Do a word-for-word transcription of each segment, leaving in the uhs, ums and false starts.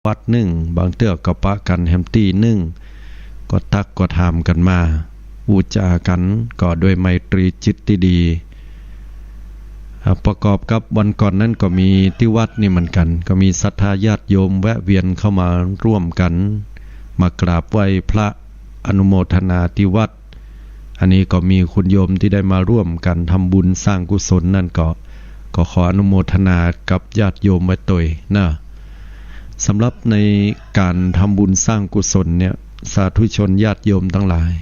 วัดนึ่ง บางเตื้อก็ปะกั๋นแหมตี้นึ่ง ก็ตักก็ถามกั๋นมา อู้จ๋ากั๋นก็ด้วยไมตรีจิตตี้ดี อ่า ประกอบกับวันก่อนนั้นก็มีตี้วัดนี่เหมือนกั๋น ก็มีศรัทธาญาติโยมแวะเวียนเข้ามาร่วมกั๋น มากราบไหว้พระอนุโมทนาตี้วัด อันนี้ก็มีคุณโยมตี้ได้มาร่วมกั๋นทำบุญสร้างกุศลนั่นก็ ก็ขออนุโมทนากับญาติโยมไว้ตวยนะ สำหรับในก๋านทำบุญสร้างกุศลเนี่ย สาธุชนญาติโยมตังหลาย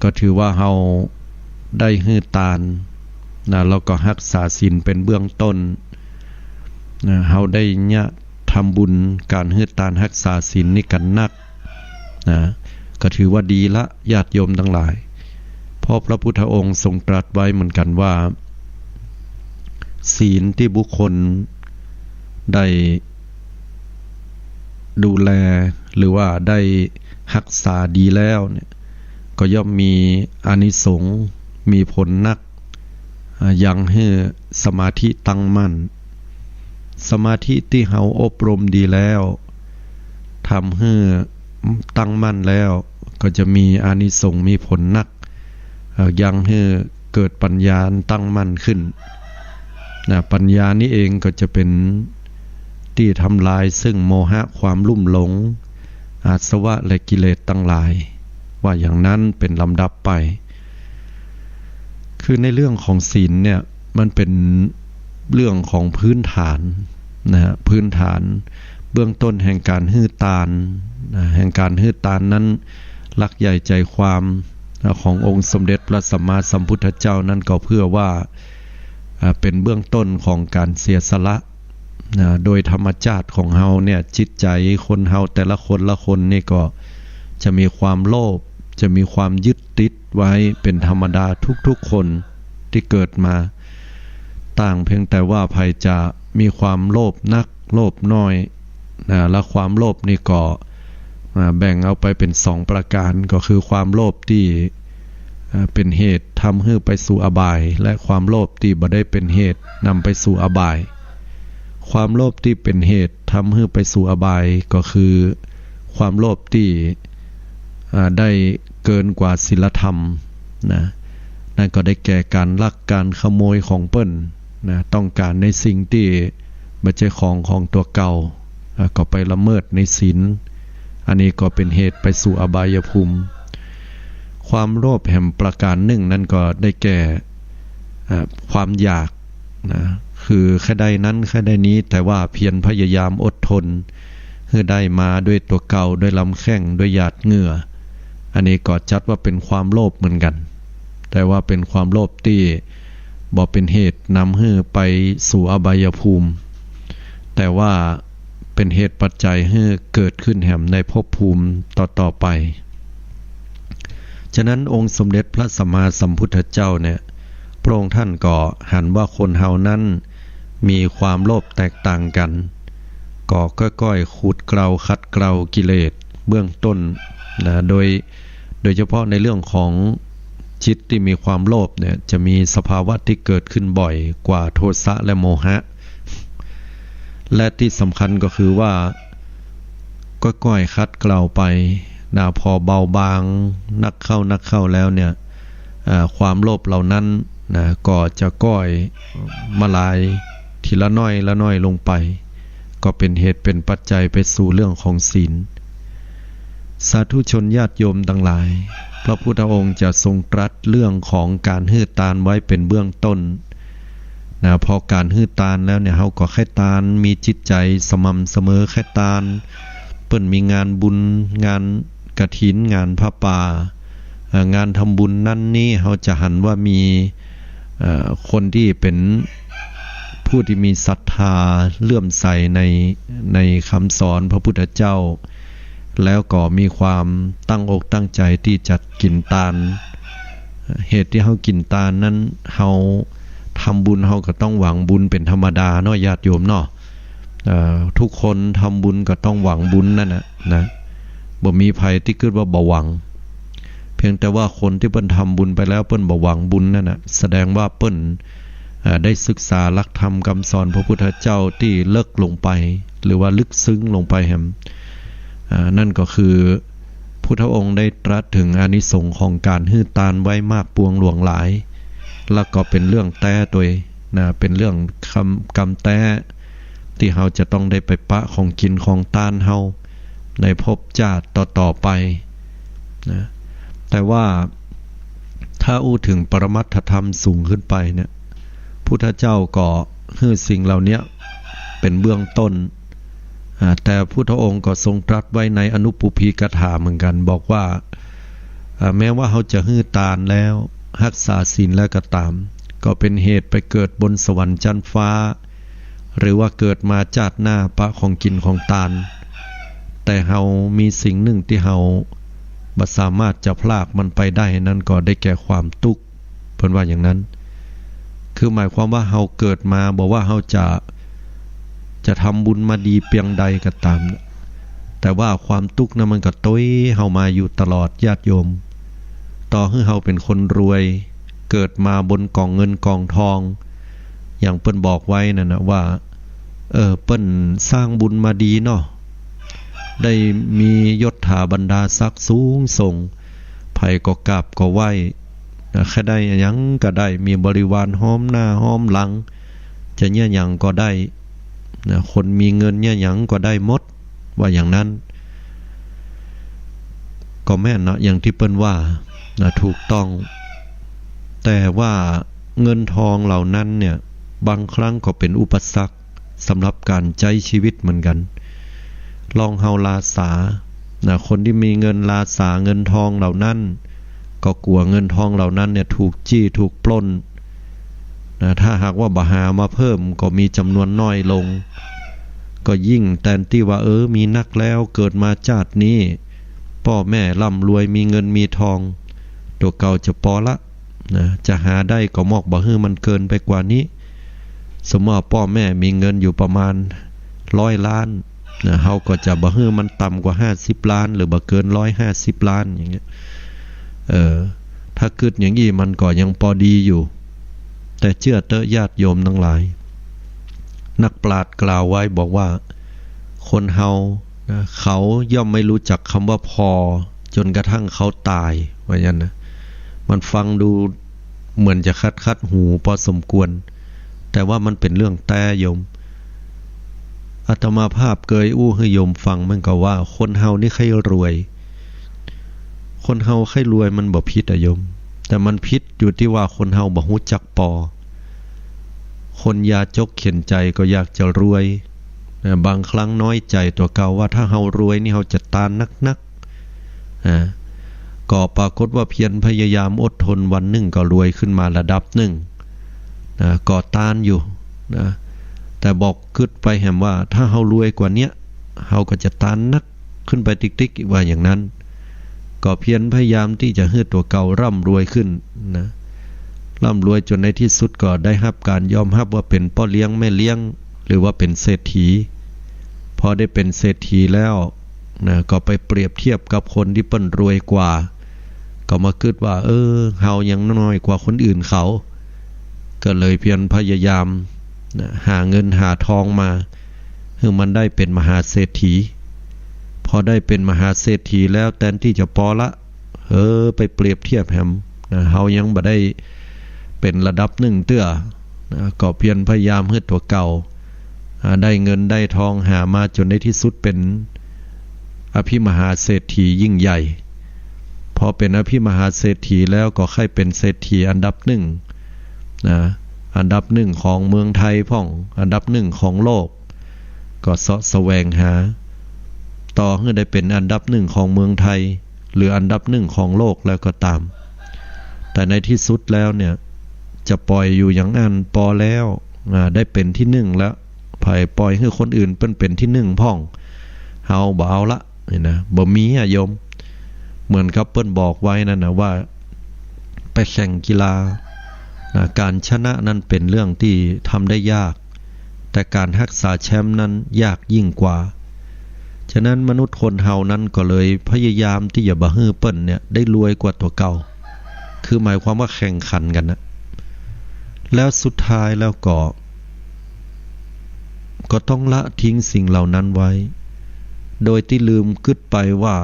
ก็ถือว่าเฮาได้หื้อตานนะ แล้วก็ฮักษาศีลเป๋นเบื้องต้นนะ เฮาได้เยียะทำบุญก๋านหื้อตานฮักษาศีลนี่กั๋นนักนะ ก็ถือว่าดีละ ญาติโยมตังหลาย เพราะพระพุทธองค์ทรงตรัสไว้เหมือนกั๋นว่า ศีลตี้บุคคลได้ดูแล หรือว่าได้ฮักษาดีแล้วเนี่ย ก็ย่อมมีอานิสงส์ มีผลนัก อ่า ยังหื้อสมาธิตั้งมั่น สมาธิตี้เฮาอบรมดีแล้ว ทำหื้อตั้งมั่นแล้ว ก็จะมีอานิสงส์ มีผลนัก เอ่อ ยังหื้อเกิดปัญญาตั้งมั่นขึ้น นะ ปัญญานี้เองก็จะเป๋นตี้ทำลายซึ่งโมหะความลุ่มหลง อาสวะและกิเลสตังหลาย ว่าอย่างนั้นเป๋นลำดับไป คือในเรื่องของศีลเนี่ย มันเป๋นเรื่องของพื้นฐานนะฮะ พื้นฐานเบื้องต้นแห่งก๋านหื้อตานนะ แห่งก๋านหื้อตานนั้น หลักใหญ่ใจความนะ ขององค์สมเด็จพระสัมมาสัมพุทธเจ้านั้นก็เพื่อว่า อ่า เป๋นเบื้องต้นของก๋านเสียสละ นะ โดยธรรมชาติของเฮาเนี่ย จิตใจคนเฮาแต่ละคนละคนนี่ก็จะมีความโลภ จะมีความยึดติดไว้เป๋นธรรมดาทุกๆ คนตี้เกิดมา ต่างเพียงแต่ว่าใผจะมีความโลภนัก โลภน้อย นะ และความโลภนี่ก็ อ่า แบ่งเอาไปเป๋นสองประก๋าน ก็คือความโลภตี้ อ่า เป๋นเหตุทำหื้อไปสู่อบาย และความโลภตี้บ่ได้เป๋นเหตุนำไปสู่อบาย ความโลภตี้เป๋นเหตุทำหื้อไปสู่อบาย ก็คือความโลภตี้ อ่า ได้เกินกว่าศีลธรรมนะ นั่นก็ได้แก่ก๋านลักก๋านขโมยของเปิ้นนะ ต้องก๋านในสิ่งตี้บ่ใจ้ของของตั๋วเก่า อ่า ก็ไปละเมิดในศีล อันนี้ก็เป๋นเหตุไปสู่อบายภูมิ ความโลภแหมประก๋านนึ่งนั้นก็ได้แก่ อ่า ความอยากนะ คือใค่ได้นั้นใค่ได้นี้ แต่ว่าเพียรพยายามอดทน หื้อได้มาด้วยตั๋วเก่า ด้วยลำแข้ง ด้วยหยาดเหงื่อ อันนี้ก็จัดว่าเป๋นความโลภเหมือนกั๋น แต่ว่าเป๋นความโลภตี้บ่เป๋นเหตุนำหื้อไปสู่อบายภูมิ แต่ว่าเป๋นเหตุปัจจัยหื้อเกิดขึ้นแหมในภพภูมิต่อๆ ไป ฉะนั้นองค์สมเด็จพระสัมมาสัมพุทธเจ้าเนี่ย พระองค์ท่านก็หันว่าคนเฮานั้นมีความโลภแตกต่างกั๋น ก็ก้อยๆ ขูดเกลาขัดเกลากิเลสเบื้องต้นนะ โดย โดยเฉพาะในเรื่องของจิตตี้มีความโลภเนี่ย จะมีสภาวะตี้เกิดขึ้นบ่อยกว่าโทสะและโมหะ และตี้สำคัญก็คือว่า ก้อยๆ ขัดเกลาไปนะ พอเบาบางนักเข้านักเข้าแล้วเนี่ย อ่า ความโลภเหล่านั้นนะ ก็จะก้อยมาลายทีละน้อยละน้อยลงไป ก็เป๋นเหตุเป๋นปัจจัยไปสู่เรื่องของศีล สาธุชนญาติโยมตังหลาย พระพุทธองค์จะทรงตรัสเรื่องของก๋านหื้อตานไว้เป๋นเบื้องต้นนะ พอก๋านหื้อตานแล้วเนี่ย เฮาก็ใค่ตาน มีจิตใจ๋สม่ำเสมอใค่ตาน เปิ้นมีงานบุญ งานกฐิน งานผ้าป่า เอ่อ งานทำบุญนั้นนี้ เฮาจะหันว่ามี เอ่อ คนตี้เป๋นผู้ตี้มีศรัทธาเลื่อมใสใน ในกำสอนพระพุทธเจ้า แล้วก็มีความตั้งอกตั้งใจ๋ตี้จะกิ๋นตาน เหตุตี้เฮากิ๋นตานนั้น เฮาทำบุญเฮาก็ต้องหวังบุญเป๋นธรรมดาเนาะ ญาติโยมเนาะ เอ่อ ทุกคนทำบุญก็ต้องหวังบุญนั่นน่ะนะ บ่มีใผตี้กึ๊ดว่าบ่หวัง เพียงแต่ว่าคนตี้เปิ้นทำบุญไปแล้วเปิ้นบ่หวังบุญนั่นน่ะ แสดงว่าเปิ้น อ่า ได้ศึกษาหลักธรรมกำสอนพระพุทธเจ้าตี้เลิกลงไป หรือว่าลึกซึ้งลงไปแหม อ่า นั่นก็คือพุทธองค์ได้ตรัสถึงอานิสงส์ของก๋านหื้อตานไว้มากปวงหลวงหลาย แล้วก็เป๋นเรื่องแต๊ตวยนะ เป๋นเรื่องกำ กำแต๊ ตี้เฮาจะต้องได้ไปปะของกิ๋นของตานเฮาในภพจาติต่อๆ ไปนะ แต่ว่าถ้าอู้เถิงปรมัตถธรรมสูงขึ้นไปเนี่ย พุทธเจ้าก็หื้อสิ่งเหล่าเนี้ยเป๋นเบื้องต้น อ่า แต่พุทธองค์ก็ทรงตรัสไว้ในอนุปุพพีกถาเหมือนกั๋น บอกว่า อ่า แม้ว่าเฮาจะหื้อตานแล้ว ฮักษาศีลแล้วก็ต๋าม ก็เป๋นเหตุไปเกิดบนสวรรค์จั๊นฟ้า หรือว่าเกิดมาจาติหน้าปะของกิ๋นของตาน แต่เฮามีสิ่งนึ่งตี้เฮาบ่สามารถจะพรากมันไปได้ นั้นก็ได้แก่ความตุ๊กข์ เปิ้นว่าอย่างนั้น คือหมายความว่าเฮาเกิดมา บ่ว่าเฮาจะ จะทำบุญมาดีเปียงใดก็ต๋าม แต่ว่าความตุ๊กข์นั้นมันก็ตวยเฮามาอยู่ตลอด ญาติโยม ต่อหื้อเฮาเป๋นคนรวย เกิดมาบนก๋องเงินก๋องทอง อย่างเปิ้นบอกไว้นั่นนะว่า เออ เปิ้นสร้างบุญมาดีเนาะ ได้มียศถาบรรดาศักดิ์สูงส่ง ใผก็กราบก็ไหว้นะ ใค่ได้อะหยังก็ได้ มีบริวารห้อมหน้าห้อมหลัง จะเยียะหยังก็ได้นะ คนมีเงินเยียะหยังก็ได้หมด ว่าอย่างนั้น ก็แม่นเนาะ อย่างตี้เปิ้นว่านะ ถูกต้อง แต่ว่าเงินทองเหล่านั้นเนี่ย บางครั้งก็เป๋นอุปสรรค สำหรับก๋านใจ๊ชีวิตเหมือนกั๋น ลองเฮาราษา นะ คนตี้มีเงินราษาเงินทองเหล่านั้น ก็กั๋วเงินทองเหล่านั้นเนี่ยถูกจี้ถูกปล้น นะ ถ้าหากว่าบ่หามาเพิ่มก็มีจ๋ำนวนน้อยลง ก็ยิ่งแตนตี้ว่า เออ มีนักแล้ว เกิดมาจาตินี้ ป้อแม่ร่ำรวย มีเงินมีทอง ตั๋วเก่าจะปอละ นะ จะหาได้ก็มอกบ่หื้อมันเกินไปกว่านี้ สมมุติว่าป้อแม่มีเงินอยู่ประมาณร้อยล้านนะ เฮาก็จะบ่หื้อมันต่ำกว่าห้าสิบล้าน หรือบ่เกินร้อยห้าสิบล้านอย่างเงี้ย เออ ถ้ากึ๊ดอย่างอี้มันก็ยังปอดีอยู่ แต่เจื้อเต๊อะญาติโยมตังหลาย นักปราชญ์กล่าวไว้บอกว่า คนเฮานะ เขาย่อมไม่รู้จักกำว่าพอ จ๋นกระทั่งเขาต๋าย ว่าอย่างนั้นนะ มันฟังดูเหมือนจะคัดๆ หูปอสมควร แต่ว่ามันเป๋นเรื่องแต๊โยม อาตมาภาพเกยอู้หื้อโยมฟังเหมือนกั๋นว่า คนเฮานี่ใค่รวย คนเฮาใค่รวยมันบ่ผิดอะโยม แต่มันผิดอยู่ตี้ว่าคนเฮาบ่ฮู้จักปอ คนยาจกเข็ญใจ๋ก็อยากจะรวยนะ บางครั้งน้อยใจ๋ตั๋วเก่าว่าถ้าเฮารวยนี่เฮาจะตานนักๆ อ่า ก็ปรากฏว่าเพียรพยายามอดทน วันนึ่งก็รวยขึ้นมาระดับนึ่งนะ ก็ตานอยู่นะ แต่บ่กึ๊ดไปแหมว่าถ้าเฮารวยกว่าเนี้ย เฮาก็จะตานนักขึ้นไปติ๊กๆ ว่าอย่างนั้น ก็เพียรพยายามตี้จะหื้อตั๋วเก่าร่ำรวยขึ้นนะ ร่ำรวยจ๋นในตี้สุดก็ได้ฮับก๋านยอมฮับว่าเป๋นป้อเลี้ยงแม่เลี้ยง หรือว่าเป๋นเศรษฐี พอได้เป๋นเศรษฐีแล้วนะ ก็ไปเปรียบเทียบกับคนตี้เปิ้นรวยกว่า ก็มากึ๊ดว่า เออ เฮายังน้อยกว่าคนอื่นเขา ก็เลยเพียรพยายามนะ หาเงินหาทองมา หื้อมันได้เป๋นมหาเศรษฐี พอได้เป๋นมหาเศรษฐีแล้ว แตนตี้จะปอละ เออ ไปเปรียบเทียบแหมนะ เฮายังบ่ได้เป๋นระดับนึ่งเตื้อนะ ก็เพียรพยายามหื้อตั๋วเก่า อ่า ได้เงินได้ทองหามาจ๋นในตี้สุดเป๋นอภิมหาเศรษฐียิ่งใหญ่ พอเป๋นอภิมหาเศรษฐีแล้วก็ใค่เป๋นเศรษฐีอันดับนึ่งนะ อันดับนึ่งของเมืองไทยพ่อง อันดับนึ่งของโลก ก็เซาะแสวงหา ต่อหื้อได้เป๋นอันดับนึ่งของเมืองไทย หรืออันดับนึ่งของโลกแล้วก็ต๋าม แต่ในตี้สุดแล้วเนี่ย จะป่อยอยู่อย่างอั้นปอแล้ว อ่า ได้เป๋นตี้นึ่งแล้ว ใผป่อยหื้อคนอื่นเปิ้นเป๋นตี้นึ่งพ่อง เฮาบ่เอาละ นี่นะ บ่มีอะโยม เหมือนกับเปิ้นบอกไว้นั่นนะว่า ไปแข่งกีฬานะ ก๋านชนะนั้นเป๋นเรื่องตี้ทำได้ยาก แต่ก๋านฮักษาแชมป์นั้นยากยิ่งกว่า ฉะนั้นมนุษย์คนเฮานั้นก็เลยพยายามตี้จะบ่หื้อเปิ้นเนี่ยได้รวยกว่าตั๋วเก่า คือหมายความว่าแข่งขันกั๋นนะ แล้วสุดท้ายแล้วก็ ก็ต้องละทิ้งสิ่งเหล่านั้นไว้ โดยตี้ลืมกึ๊ดไปว่า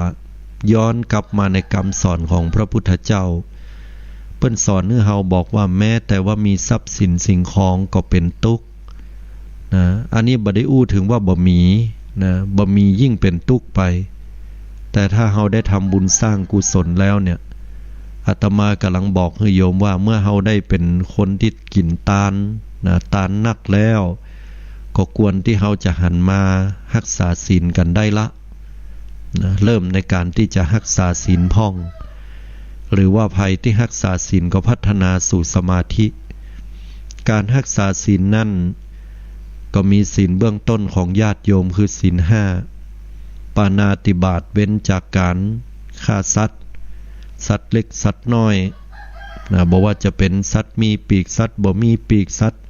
ย้อนกลับมาในกำสอนของพระพุทธเจ้า เปิ้นสอนหื้อเฮาบอกว่า แม้แต่ว่ามีทรัพย์สินสิ่งของก็เป๋นตุ๊กข์ นะ อันนี้บ่ได้อู้เถิงว่าบ่มี นะ บ่มียิ่งเป๋นตุ๊กข์ไป แต่ถ้าเฮาได้ทำบุญสร้างกุศลแล้วเนี่ย อาตมากำลังบอกหื้อโยมว่า เมื่อเฮาได้เป๋นคนตี้กิ๋นตาน นะ ตานนักแล้ว ก็ควรตี้เฮาจะหันมาฮักษาศีลกั๋นได้ละ นะ เริ่มในก๋านตี้จะฮักษาศีลพ่อง หรือว่าใผตี้ฮักษาศีลก็พัฒนาสู่สมาธิ ก๋านฮักษาศีลนั้น ก็มีศีลเบื้องต้นของญาติโยมคือศีลห้า ปาณาติบาต เว้นจากก๋านฆ่าสัตว์ สัตว์เล็กสัตว์น้อย นะ บ่ว่าจะเป๋นสัตว์มีปีก สัตว์บ่มีปีก สัตว์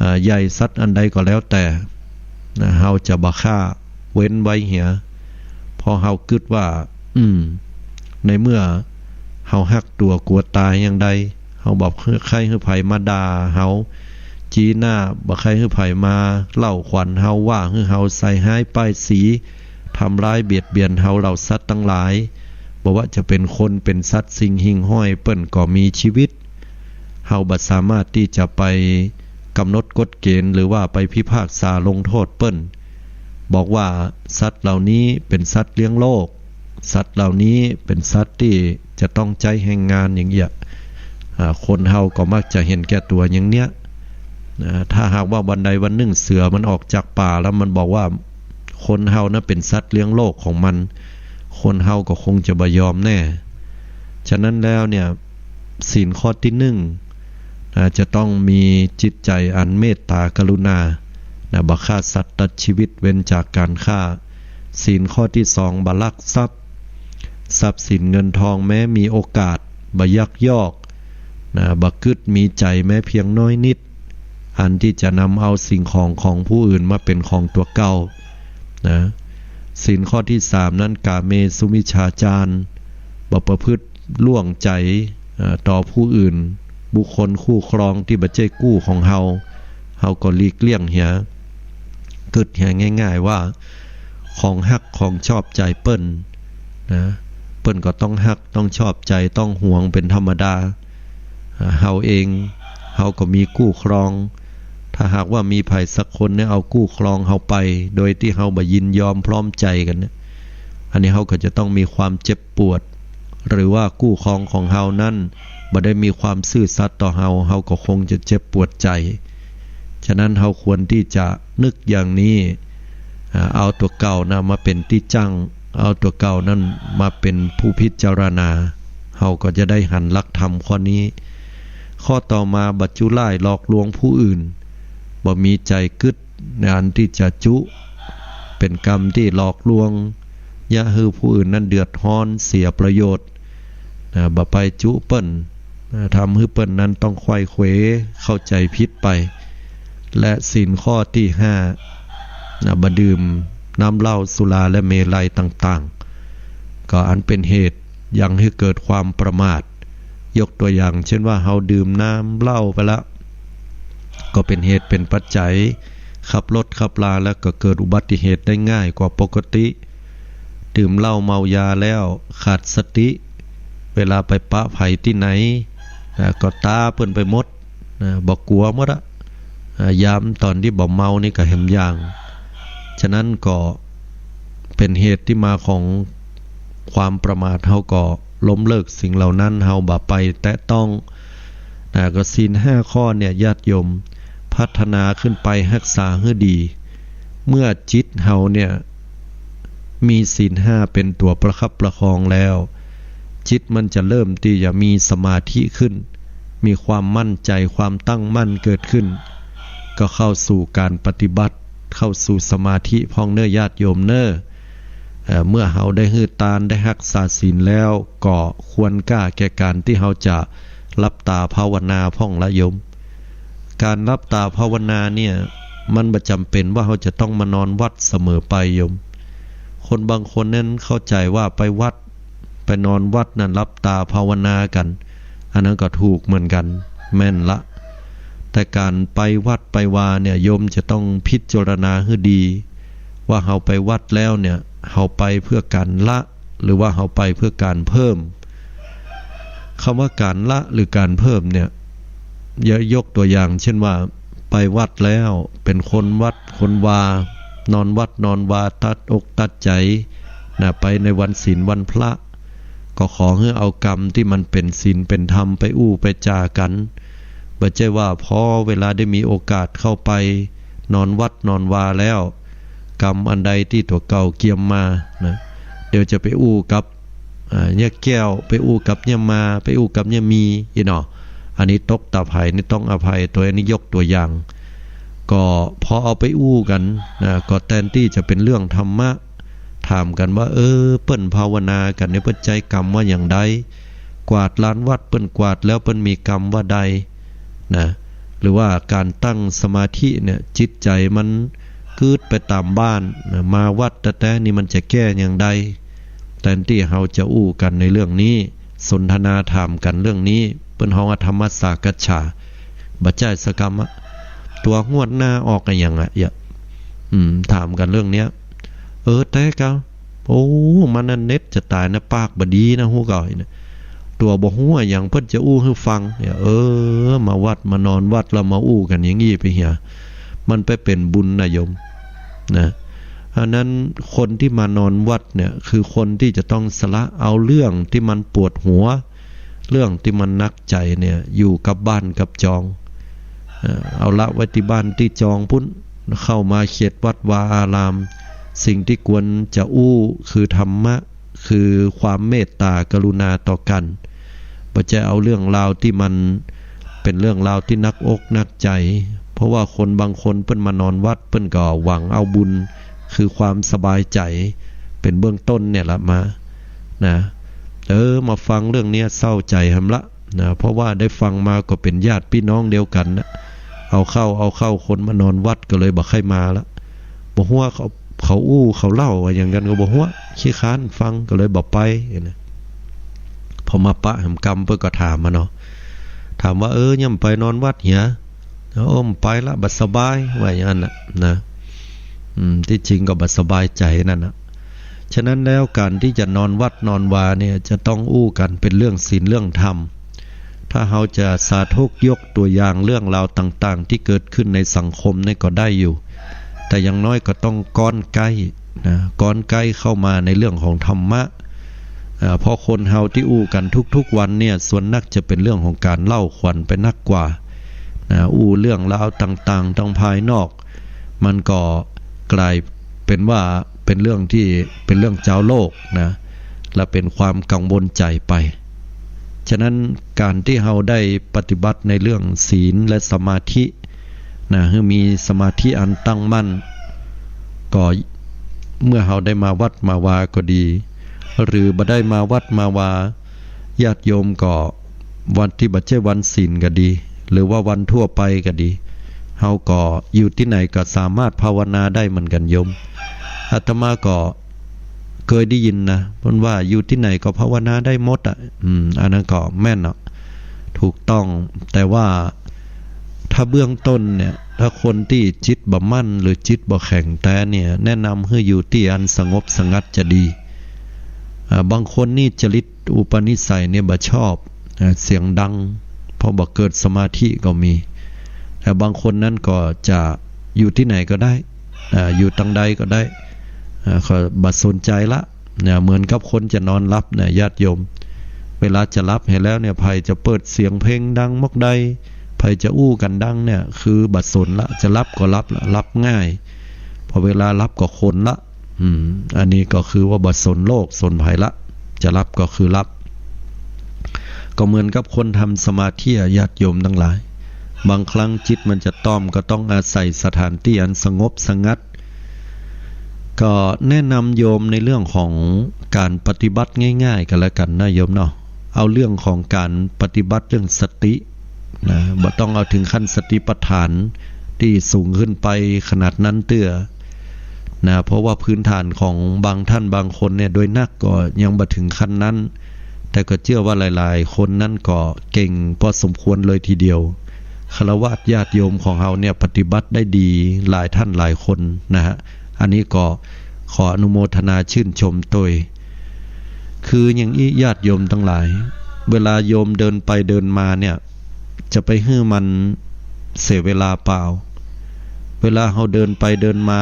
อ่า ใหญ่ สัตว์อันใดก็แล้วแต่ นะ เฮาจะบ่ฆ่า เว้นไว้เหีย เพราะเฮากึ๊ดว่า อืม ในเมื่อเฮาฮักตั๋วกั๋วต๋ายอย่างใด เฮาบ่ใค่หื้อใผมาด่าเฮา จี้หน้า บ่ใค่หื้อใผมาเล่าขวัญเฮา ว่าหื้อเฮาใส่ฮ้ายป้ายสี ทำร้ายเบียดเบียนเฮาเหล่าสัตว์ตังหลาย บ่ว่าจะเป๋นคน เป๋นสัตว์ สิ่งหิ่งห้อย เปิ้นก็มีชีวิต เฮาบ่สามารถตี้จะไปกำหนดกฎเก๋ณฑ์ หรือว่าไปพิพากษาลงโต้ษเปิ้น บอกว่าสัตว์เหล่านี้เป๋นสัตว์เลี้ยงโลก สัตว์เหล่านี้เป๋นสัตว์ตี้จะต้องใจ๊แฮงงานอย่างเอี้ย อ่า คนเฮาก็มักจะเห็นแก่ตั๋วอย่างเนี้ย นะ ถ้าหากว่าวันใดวันนึ่งเสือมันออกจากป่าแล้วมันบอกว่า คนเฮานะเป๋นสัตว์เลี้ยงโลกของมัน คนเฮาก็คงจะบ่ยอมแน่ ฉะนั้นแล้วเนี่ย ศีลข้อตี้นึ่ง นะ จะต้องมีจิตใจ๋อันเมตตากรุณา นะ บ่ฆ่าสัตว์ตัดชีวิต เว้นจากก๋านฆ่า ศีลข้อตี้สอง บ่ลักทรัพย์ ทรัพย์สินเงินทองแม้มีโอกาส บ่ยักยอก นะ บ่กึ๊ดมีใจ๋แม้เพียงน้อยนิด อันตี้จะนำเอาสิ่งของของผู้อื่นมาเป๋นของตั๋วเก่า นะ ศีลข้อตี้สามนั้น กาเมสุมิจฉาจาร บ่ประพฤติล่วงใจ๋ เอ่อ ต่อผู้อื่น บุคคลคู่ครองตี้บ่ใจ้กู้ของเฮา เฮาก็หลีกเลี่ยงเหีย กึ๊ดเหียง่ายๆ ว่า ของฮักของชอบใจ๋เปิ้น นะ เปิ้นก็ต้องฮัก ต้องชอบใจ๋ ต้องหวงเป๋นธรรมดา อ่า เฮาเอง เฮาก็มีกู้ครอง ถ้าหากว่ามีใผสักคนเนี่ยเอากู้ครองเฮาไป โดยตี้เฮาบ่ยินยอมพร้อมใจ๋กั๋นเนี่ย อันนี้เฮาก็จะต้องมีความเจ็บปวด หรือว่ากู้ครองของเฮานั้นบ่ได้มีความซื่อสัตย์ต่อเฮา เฮาก็คงจะเจ็บปวดใจ๋ ฉะนั้นเฮาควรตี้จะนึกอย่างนี้ อ่า เอาตั๋วเก่านะมาเป๋นตี้จั้ง เอาตั๋วเก่านั้นมาเป๋นผู้พิจารณา เฮาก็จะได้หันหลักธรรมข้อนี้ ข้อต่อมา บ่จุร้ายหลอกลวงผู้อื่น บ่มีใจ๋กึ๊ดในอันตี้จะจุ เป๋นกรรมตี้หลอกลวง เยียะหื้อผู้อื่นนั้นเดือดฮ้อน เสียประโยชน์ นะ บ่ไปจุเปิ้น นะ ทำหื้อเปิ้นนั้นต้องไขว้เขว เข้าใจ๋ผิดไป และศีลข้อตี้ห้า นะ บ่ดื่มน้ำเหล้า สุรา และเมรัยต่างๆ ก็อันเป๋นเหตุยังหื้อเกิดความประมาท ยกตั๋วอย่างเช่นว่า เฮาดื่มน้ำเหล้าไปละ ก็เป๋นเหตุเป๋นปัจจัย ขับรถขับลาแล้วก็เกิดอุบัติเหตุได้ง่ายกว่าปกติ ดื่มเหล้าเมายาแล้วขาดสติ เวลาไปปะใผตี้ไหน อ่า ก็ต๋าเปิ้นไปหมด นะ บ่กั๋วหมดอะ อ่า ยามต๋อนตี้บ่เมานี่ก็แหมอย่าง ฉะนั้นก็เป๋นเหตุตี้มาของความประมาท เฮาก็ล้มเลิกสิ่งเหล่านั้น เฮาบ่ไปแตะต้อง นะ ก็ศีลห้าข้อเนี่ย ญาติโยม พัฒนาขึ้นไปฮักษาหื้อดี เมื่อจิตเฮาเนี่ย มีศีลห้าเป๋นตั๋วประคับประคองแล้ว จิตมันจะเริ่มตี้จะมีสมาธิขึ้น มีความมั่นใจ๋ ความตั้งมั่นเกิดขึ้น ก็เข้าสู่ก๋านปฏิบัติ เข้าสู่สมาธิพ่องเน้อญาติโยมเน้อ เอ่อ เมื่อเฮาได้หื้อตาน ได้ฮักษาศีลแล้ว ก็ควรก้าแก่ก๋านตี้เฮาจะหลับต๋าภาวนาพ่องละโยม ก๋านหลับต๋าภาวนาเนี่ย มันบ่จ๋ำเป๋นว่าเฮาจะต้องมานอนวัดเสมอไปโยม คนบางคนนั้นเข้าใจ๋ว่าไปวัด ไปนอนวัดนั้นหลับต๋าภาวนากั๋น อันนั้นก็ถูกเหมือนกั๋น แม่นละ แต่ก๋านไปวัดไปวาเนี่ย โยมจะต้องพิจารณาหื้อดี ว่าเฮาไปวัดแล้วเนี่ย เฮาไปเพื่อก๋านละ หรือว่าเฮาไปเพื่อก๋านเพิ่ม คำว่าก๋านละหรือก๋านเพิ่มเนี่ย ย- ยกตัวอย่างเช่นว่า ไปวัดแล้ว เป๋นคนวัดคนวา นอนวัดนอนวา ตัดอกตัดใจ๋นะ ไปในวันศีลวันพระ ก็ขอหื้อเอากำตี้มันเป๋นศีลเป๋นธรรมไปอู้ไปจ๋ากั๋น บ่ใจ้ว่าพอเวลาได้มีโอกาสเข้าไปนอนวัดนอนวาแล้ว กำอันใดตี้ตั๋วเก่าเกียมมานะ เดี๋ยวจะไปอู้กับ อ่า เยียะแก้ว ไปอู้กับเยียะมา ไปอู้กับเยียะมี อี้เนาะ อันนี้ตกตาใผนี่ต้องอภัย ตั๋วนี้ยกตั๋วอย่าง ก็พอเอาไปอู้กั๋นนะ ก็แตนตี้จะเป๋นเรื่องธรรมะ ถามกั๋นว่า เออ เปิ้นภาวนากั๋นเนี่ย เปิ้นใจ๊กำว่าอย่างใด กวาดลานวัดเปิ้นกวาดแล้วเปิ้นมีกำว่าใดนะ หรือว่าก๋านตั้งสมาธิเนี่ย จิตใจ๋มันกื๊ดไปต๋ามบ้านนะ มาวัดแต๊ๆ นี่มันจะแก้อย่างใด แตนตี้เฮาจะอู้กั๋นในเรื่องนี้ สนทนาถามกั๋นเรื่องนี้ เปิ้นฮ้องว่าธรรมสักขันธะ บ่ใจ้สักกำอะ ตั๋วงวดหน้าออกอะหยังอะ เยียะ อืม ถามกั๋นเรื่องเนี้ย เออ แต๊กา โอ้ มันนั่นเน็ดจะต๋ายนะ ปากบ่ดีนะ ฮู้ก่อ ตั๋วบ่ฮู้อะหยัง เปิ้นจะอู้หื้อฟังเนี่ย เออ มาวัดมานอนวัดแล้วมาอู้กั๋นอย่างอี้ไปเหีย มันไปเป๋นบุญนะโยม นะ อันนั้นคนตี้มานอนวัดเนี่ย คือคนตี้จะต้องสละเอาเรื่องตี้มันปวดหัว เรื่องตี้มันหนักใจ๋เนี่ย อยู่กับบ้านกับจอง เอ่อ เอาละไว้ตี้บ้านตี้จองปุ้น เข้ามาเขตวัดวาอาราม สิ่งตี้ควรจะอู้คือธรรมะ คือความเมตตากรุณาต่อกั๋น บ่ใจ้เอาเรื่องราวตี้มันเป๋นเรื่องราวตี้หนักอกหนักใจ๋ เพราะว่าคนบางคนเปิ้นมานอนวัด เปิ้นก็หวังเอาบุญ คือความสบายใจ๋ เป๋นเบื้องต้นเนี่ยละมา นะ เออ มาฟังเรื่องเนี้ยเศร้าใจ๋หำละ นะ เพราะว่าได้ฟังมาก็เป๋นญาติปี้น้องเดียวกั๋นนะ เอาเข้า เอาเข้าคนมานอนวัดก็เลยบ่ใค่มาละ บ่ฮู้ว่าเขา เขาอู้เขาเล่าว่าอย่างกั๋นก็บ่ฮู้ ขี้ค้านฟังก็เลยบ่ไปนะ พอมาปะหำกำเปิ้นก็ถามมาเนาะ ถามว่า เออ ยังไปนอนวัดเหีย โอ้ บ่ไปละ บ่สบาย ว่าอย่างนั้นน่ะ นะ อืม ตี้จริงก็บ่สบายใจ๋นั่นน่ะ ฉะนั้นแล้วก๋านตี้จะนอนวัดนอนวาเนี่ย จะต้องอู้กั๋นเป๋นเรื่องศีลเรื่องธรรม ถ้าเฮาจะสาธกยกตั๋วอย่างเรื่องราวต่างๆ ตี้เกิดขึ้นในสังคมนี่ก็ได้อยู่ แต่อย่างน้อยก็ต้องก๊อนใก้นะ ก๊อนใก้เข้ามาในเรื่องของธรรมะ อ่า เพราะคนเฮาตี้อู้กั๋นทุกๆ วันเนี่ย ส่วนนักจะเป๋นเรื่องของก๋านเล่าขวัญไปนักกว่า นะ อู้เรื่องราวต่างๆ ตางภายนอก มันก็ก๋ายเป๋นว่าเป๋นเรื่องตี้เป๋นเรื่องจาวโลกนะ และเป๋นความกังวลใจ๋ไป ฉะนั้นก๋านตี้เฮาได้ปฏิบัติในเรื่องศีลและสมาธินะ หื้อมีสมาธิอันตั้งมั่น ก็เมื่อเฮาได้มาวัดมาวาก็ดี หรือบ่ได้มาวัดมาวา ญาติโยมก็วันตี้บ่ใจ้วันศีลก็ดี หรือว่าวันทั่วไปก็ดี เฮาก็อยู่ตี้ไหนก็สามารถภาวนาได้เหมือนกั๋นโยม อาตมาก็เกยได้ยินนะ เปิ้นว่าอยู่ตี้ไหนก็ภาวนาได้หมดอะ อืม อันนั้นก็แม่นเนาะ ถูกต้อง แต่ว่าถ้าเบื้องต้นเนี่ย ถ้าคนตี้จิตบ่มั่นหรือจิตบ่แข็งแต๊เนี่ย แนะนำหื้ออยู่ตี้อันสงบสงัดจะดี อ่า บางคนนี่จริตอุปนิสัยเนี่ยบ่ชอบ อ่า เสียงดัง เพราะบ่เกิดสมาธิก็มี แต่บางคนนั้นก็จะอยู่ตี้ไหนก็ได้ อ่า อยู่ตางใดก็ได้ อ่า ก็บ่สนใจ๋ละ นะ เหมือนกับคนจะนอนหลับนะ ญาติโยม เวลาจะหลับหั้นแล้วเนี่ย ใผจะเปิดเสียงเพลงดังมอกใด ใผจะอู้กั๋นดังเนี่ย คือบ่สนละ จะหลับก็หลับละ หลับง่าย พอเวลาหลับก็ขนละ อืม อันนี้ก็คือว่าบ่สนโลกสนภัยละ จะหลับก็คือหลับ ก็เหมือนกับคนทำสมาธิอะ ญาติโยมตังหลาย บางครั้งจิตมันจะต้อม ก็ต้องอาศัยสถานตี้อันสงบสงัด ก็แนะนำโยมในเรื่องของก๋านปฏิบัติง่ายๆ กั๋นแล้วกั๋นนะโยมเนาะ เอาเรื่องของก๋านปฏิบัติเรื่องสตินะ บ่ต้องเอาเถิงขั้นสติปัฏฐานตี้สูงขึ้นไปขนาดนั้นเตื้อนะ เพราะว่าพื้นฐานของบางท่านบางคนเนี่ย โดยนักก็ยังบ่เถิงขั้นนั้น แต่ก็เจื้อว่าหลายๆ คนนั้นก็เก่งพอสมควรเลยทีเดียว ฆราวาสญาติโยมของเฮาเนี่ยปฏิบัติได้ดีหลายท่านหลายคนนะฮะ อันนี้ก็ขออนุโมทนาชื่นชมตวย คืออย่างอี้ญาติโยมตังหลาย เวลาโยมเดินไปเดินมาเนี่ย จะไปหื้อมันเสียเวลาเปล่า เวลาเฮาเดินไปเดินมา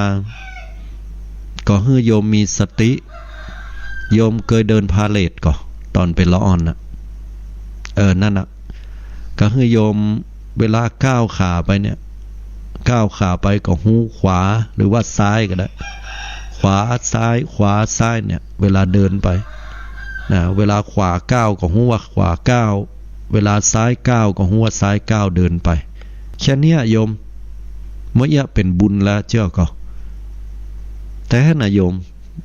ก็หื้อโยมมีสติ โยมเกยเดินพาเหรดก่อ ต๋อนเป๋นละอ่อนน่ะ เออ นั่นน่ะ ก็หื้อโยมเวลาก้าวขาไปเนี่ย ก้าวขาไปก็ฮู้ขวาหรือว่าซ้ายก็ได้ ขวาซ้าย ขวาซ้ายเนี่ย เวลาเดินไป นะ เวลาขวาก้าวก็ฮู้ว่าขวาก้าว เวลาซ้ายก้าวก็ฮู้ว่าซ้ายก้าวเดินไป แค่เนี้ยโยม เมื่อเอี้ยเป๋นบุญแล้วเจ้าก่อ แต่นะโยม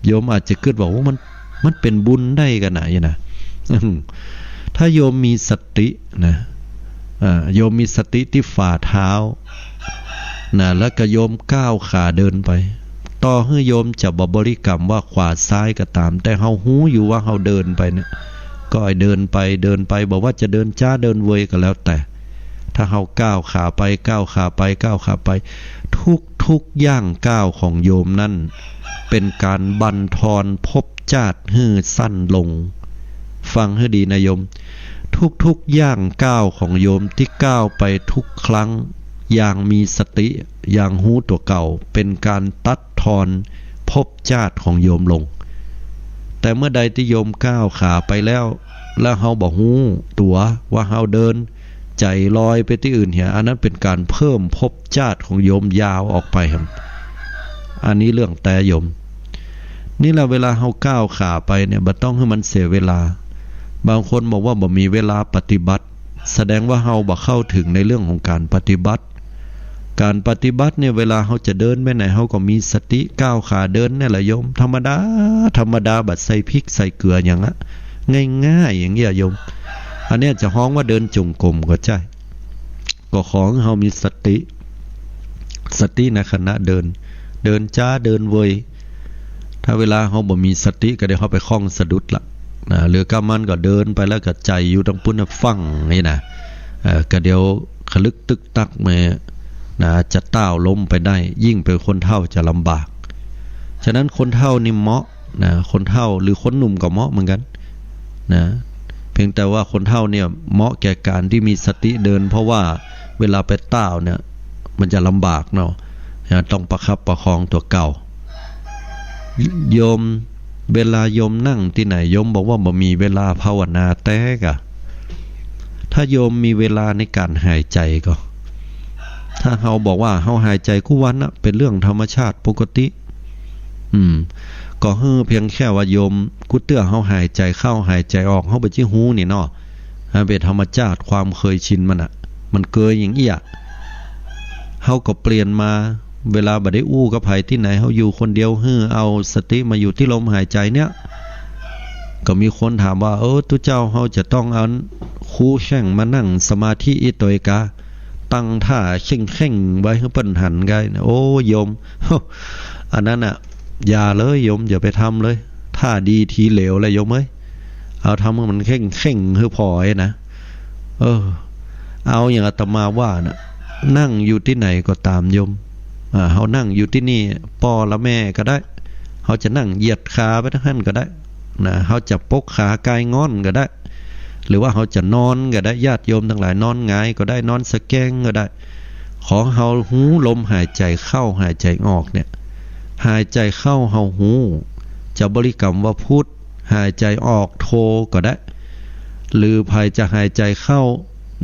โยมอาจจะกึ๊ดว่า โอ้ มัน มันเป๋นบุญได้ขนาดนี้นะ ถ้าโยมมีสตินะ อ่า โยมมีสติตี้ฝ่าเท้านะ แล้วก็โยมก้าวขาเดินไป ต่อหื้อโยมจะบ่บริกรรมว่าขวาซ้ายก็ต๋าม แต่เฮาฮู้อยู่ว่าเฮาเดินไปเนี่ย ก็ไอ้เดินไป เดินไป บ่ว่าจะเดินจ๊าเดินเวยก็แล้วแต่ ถ้าเฮาก้าวขาไป ก้าวขาไป ก้าวขาไป ทุกๆ ย่างก้าวของโยมนั่น เป๋นก๋านบั่นทอนภพจาติหื้อสั้นลง ฟังหื้อดีนะโยม ทุกๆ ย่างก้าวของโยมตี้ก้าวไปทุกครั้ง อย่างมีสติ อย่างฮู้ตั๋วเก่า เป๋นก๋านตัดทอนภพจาติของโยมลง แต่เมื่อใดตี้โยมก้าวขาไปแล้ว แล้วเฮาบ่ฮู้ตั๋วว่าเฮาเดิน ใจ๋ลอยไปตี้อื่นเหีย อันนั้นเป๋นก๋านเพิ่มภพจาติของโยมยาวออกไปครับ อันนี้เรื่องแต๊โยม นี่แหละเวลาเฮาก้าวขาไปเนี่ย บ่ต้องหื้อมันเสียเวลา บางคนบอกว่าบ่มีเวลาปฏิบัติ แสดงว่าเฮาบ่เข้าถึงในเรื่องของก๋านปฏิบัติ ก๋านปฏิบัติเนี่ย เวลาเฮาจะเดินไปไหน เฮาก็มีสติก้าวขาเดินเนี่ยแหละโยม ธรรมดา ธรรมดา บ่ใส่พริกใส่เกลือหยังอะ ง่ายๆ อย่างเงี้ยโยม อันเนี้ยจะฮ้องว่าเดินจงกรมก็ใจ้ ก็ขอหื้อเฮามีสติ สติในขณะเดิน เดินจ๊าเดินเวย ถ้าเวลาเฮาบ่มีสติก็เดี๋ยวเฮาไปข้องสะดุดละนะ หรือก้ามันก็เดินไปแล้วก็ใจ๋อยู่ตังปุ้นน่ะฟั่งนี่นะ เอ่อ ก็เดี๋ยวขะลึกตึกตักมานะ จะต้าวล้มไปได้ ยิ่งเป๋นคนเฒ่าจะลำบาก ฉะนั้นคนเฒ่านี่เหมาะนะ คนเฒ่าหรือคนหนุ่มก็เหมาะเหมือนกั๋นนะ เพียงแต่ว่าคนเฒ่าเนี่ยเหมาะแก่ก๋านตี้มีสติเดิน เพราะว่าเวลาไปต้าวเนี่ย มันจะลำบากเนาะ นะ ต้องประคับประคองตั๋วเก่า โยม เวลาโยมนั่งตี้ไหน โยมบอกว่าบ่มีเวลาภาวนาแต๊ก่อ ถ้าโยมมีเวลาในก๋านหายใจ๋ก่อ ถ้าเฮาบอกว่าเฮาหายใจ๋กู้วันน่ะ เป๋นเรื่องธรรมชาติปกติ อืม ก็หื้อเพียงแค่ว่าโยม กู้เตื้อเฮาหายใจ๋เข้าหายใจ๋ออก เฮาบ่ใจ้ฮู้นี่เนาะ มันเป๋นธรรมชาติความเคยชินมันน่ะ มันเกยอย่างอี้อะ เฮาก็เปลี่ยนมา เวลาบ่ได้อู้กับใผตี้ไหน เฮาอยู่คนเดียว หื้อเอาสติมาอยู่ตี้ลมหายใจ๋เนี่ย ก็มีคนถามว่า เออ ตุ๊เจ้า เฮาจะต้องเอาคูแข้งมานั่งสมาธิอี้ตวยกา ตั้งท่าเข่งๆ ไว้หื้อเปิ้นหันไกนะ โอ้ โยม อันนั้นน่ะ อย่าเลยโยม อย่าไปทำเลย ท่าดีทีเหลวแหละโยมเอ้ย เอาทำหื้อมันเข่งๆ หื้อผ่อนะ เออ เอาอย่างอาตมาว่าน่ะ นั่งอยู่ตี้ไหนก็ต๋ามโยม อ่า เฮานั่งอยู่ตี้นี่ ป้อละแม่ก็ได้ เฮาจะนั่งเหยียดขาไปตังหั้นก็ได้นะ เฮาจะปกขาก๋ายง่อนก็ได้ หรือว่าเฮาจะนอนก็ได้ ญาติโยมตังหลาย นอนหงายก็ได้ นอนสะแกงก็ได้ ขอเฮาฮู้ลมหายใจ๋เข้าหายใจ๋ออกเนี่ย หายใจ๋เข้าเฮาฮู้ จะบริกรรมว่าพุทธ หายใจ๋ออกโธก็ได้ หรือใผจะหายใจ๋เข้า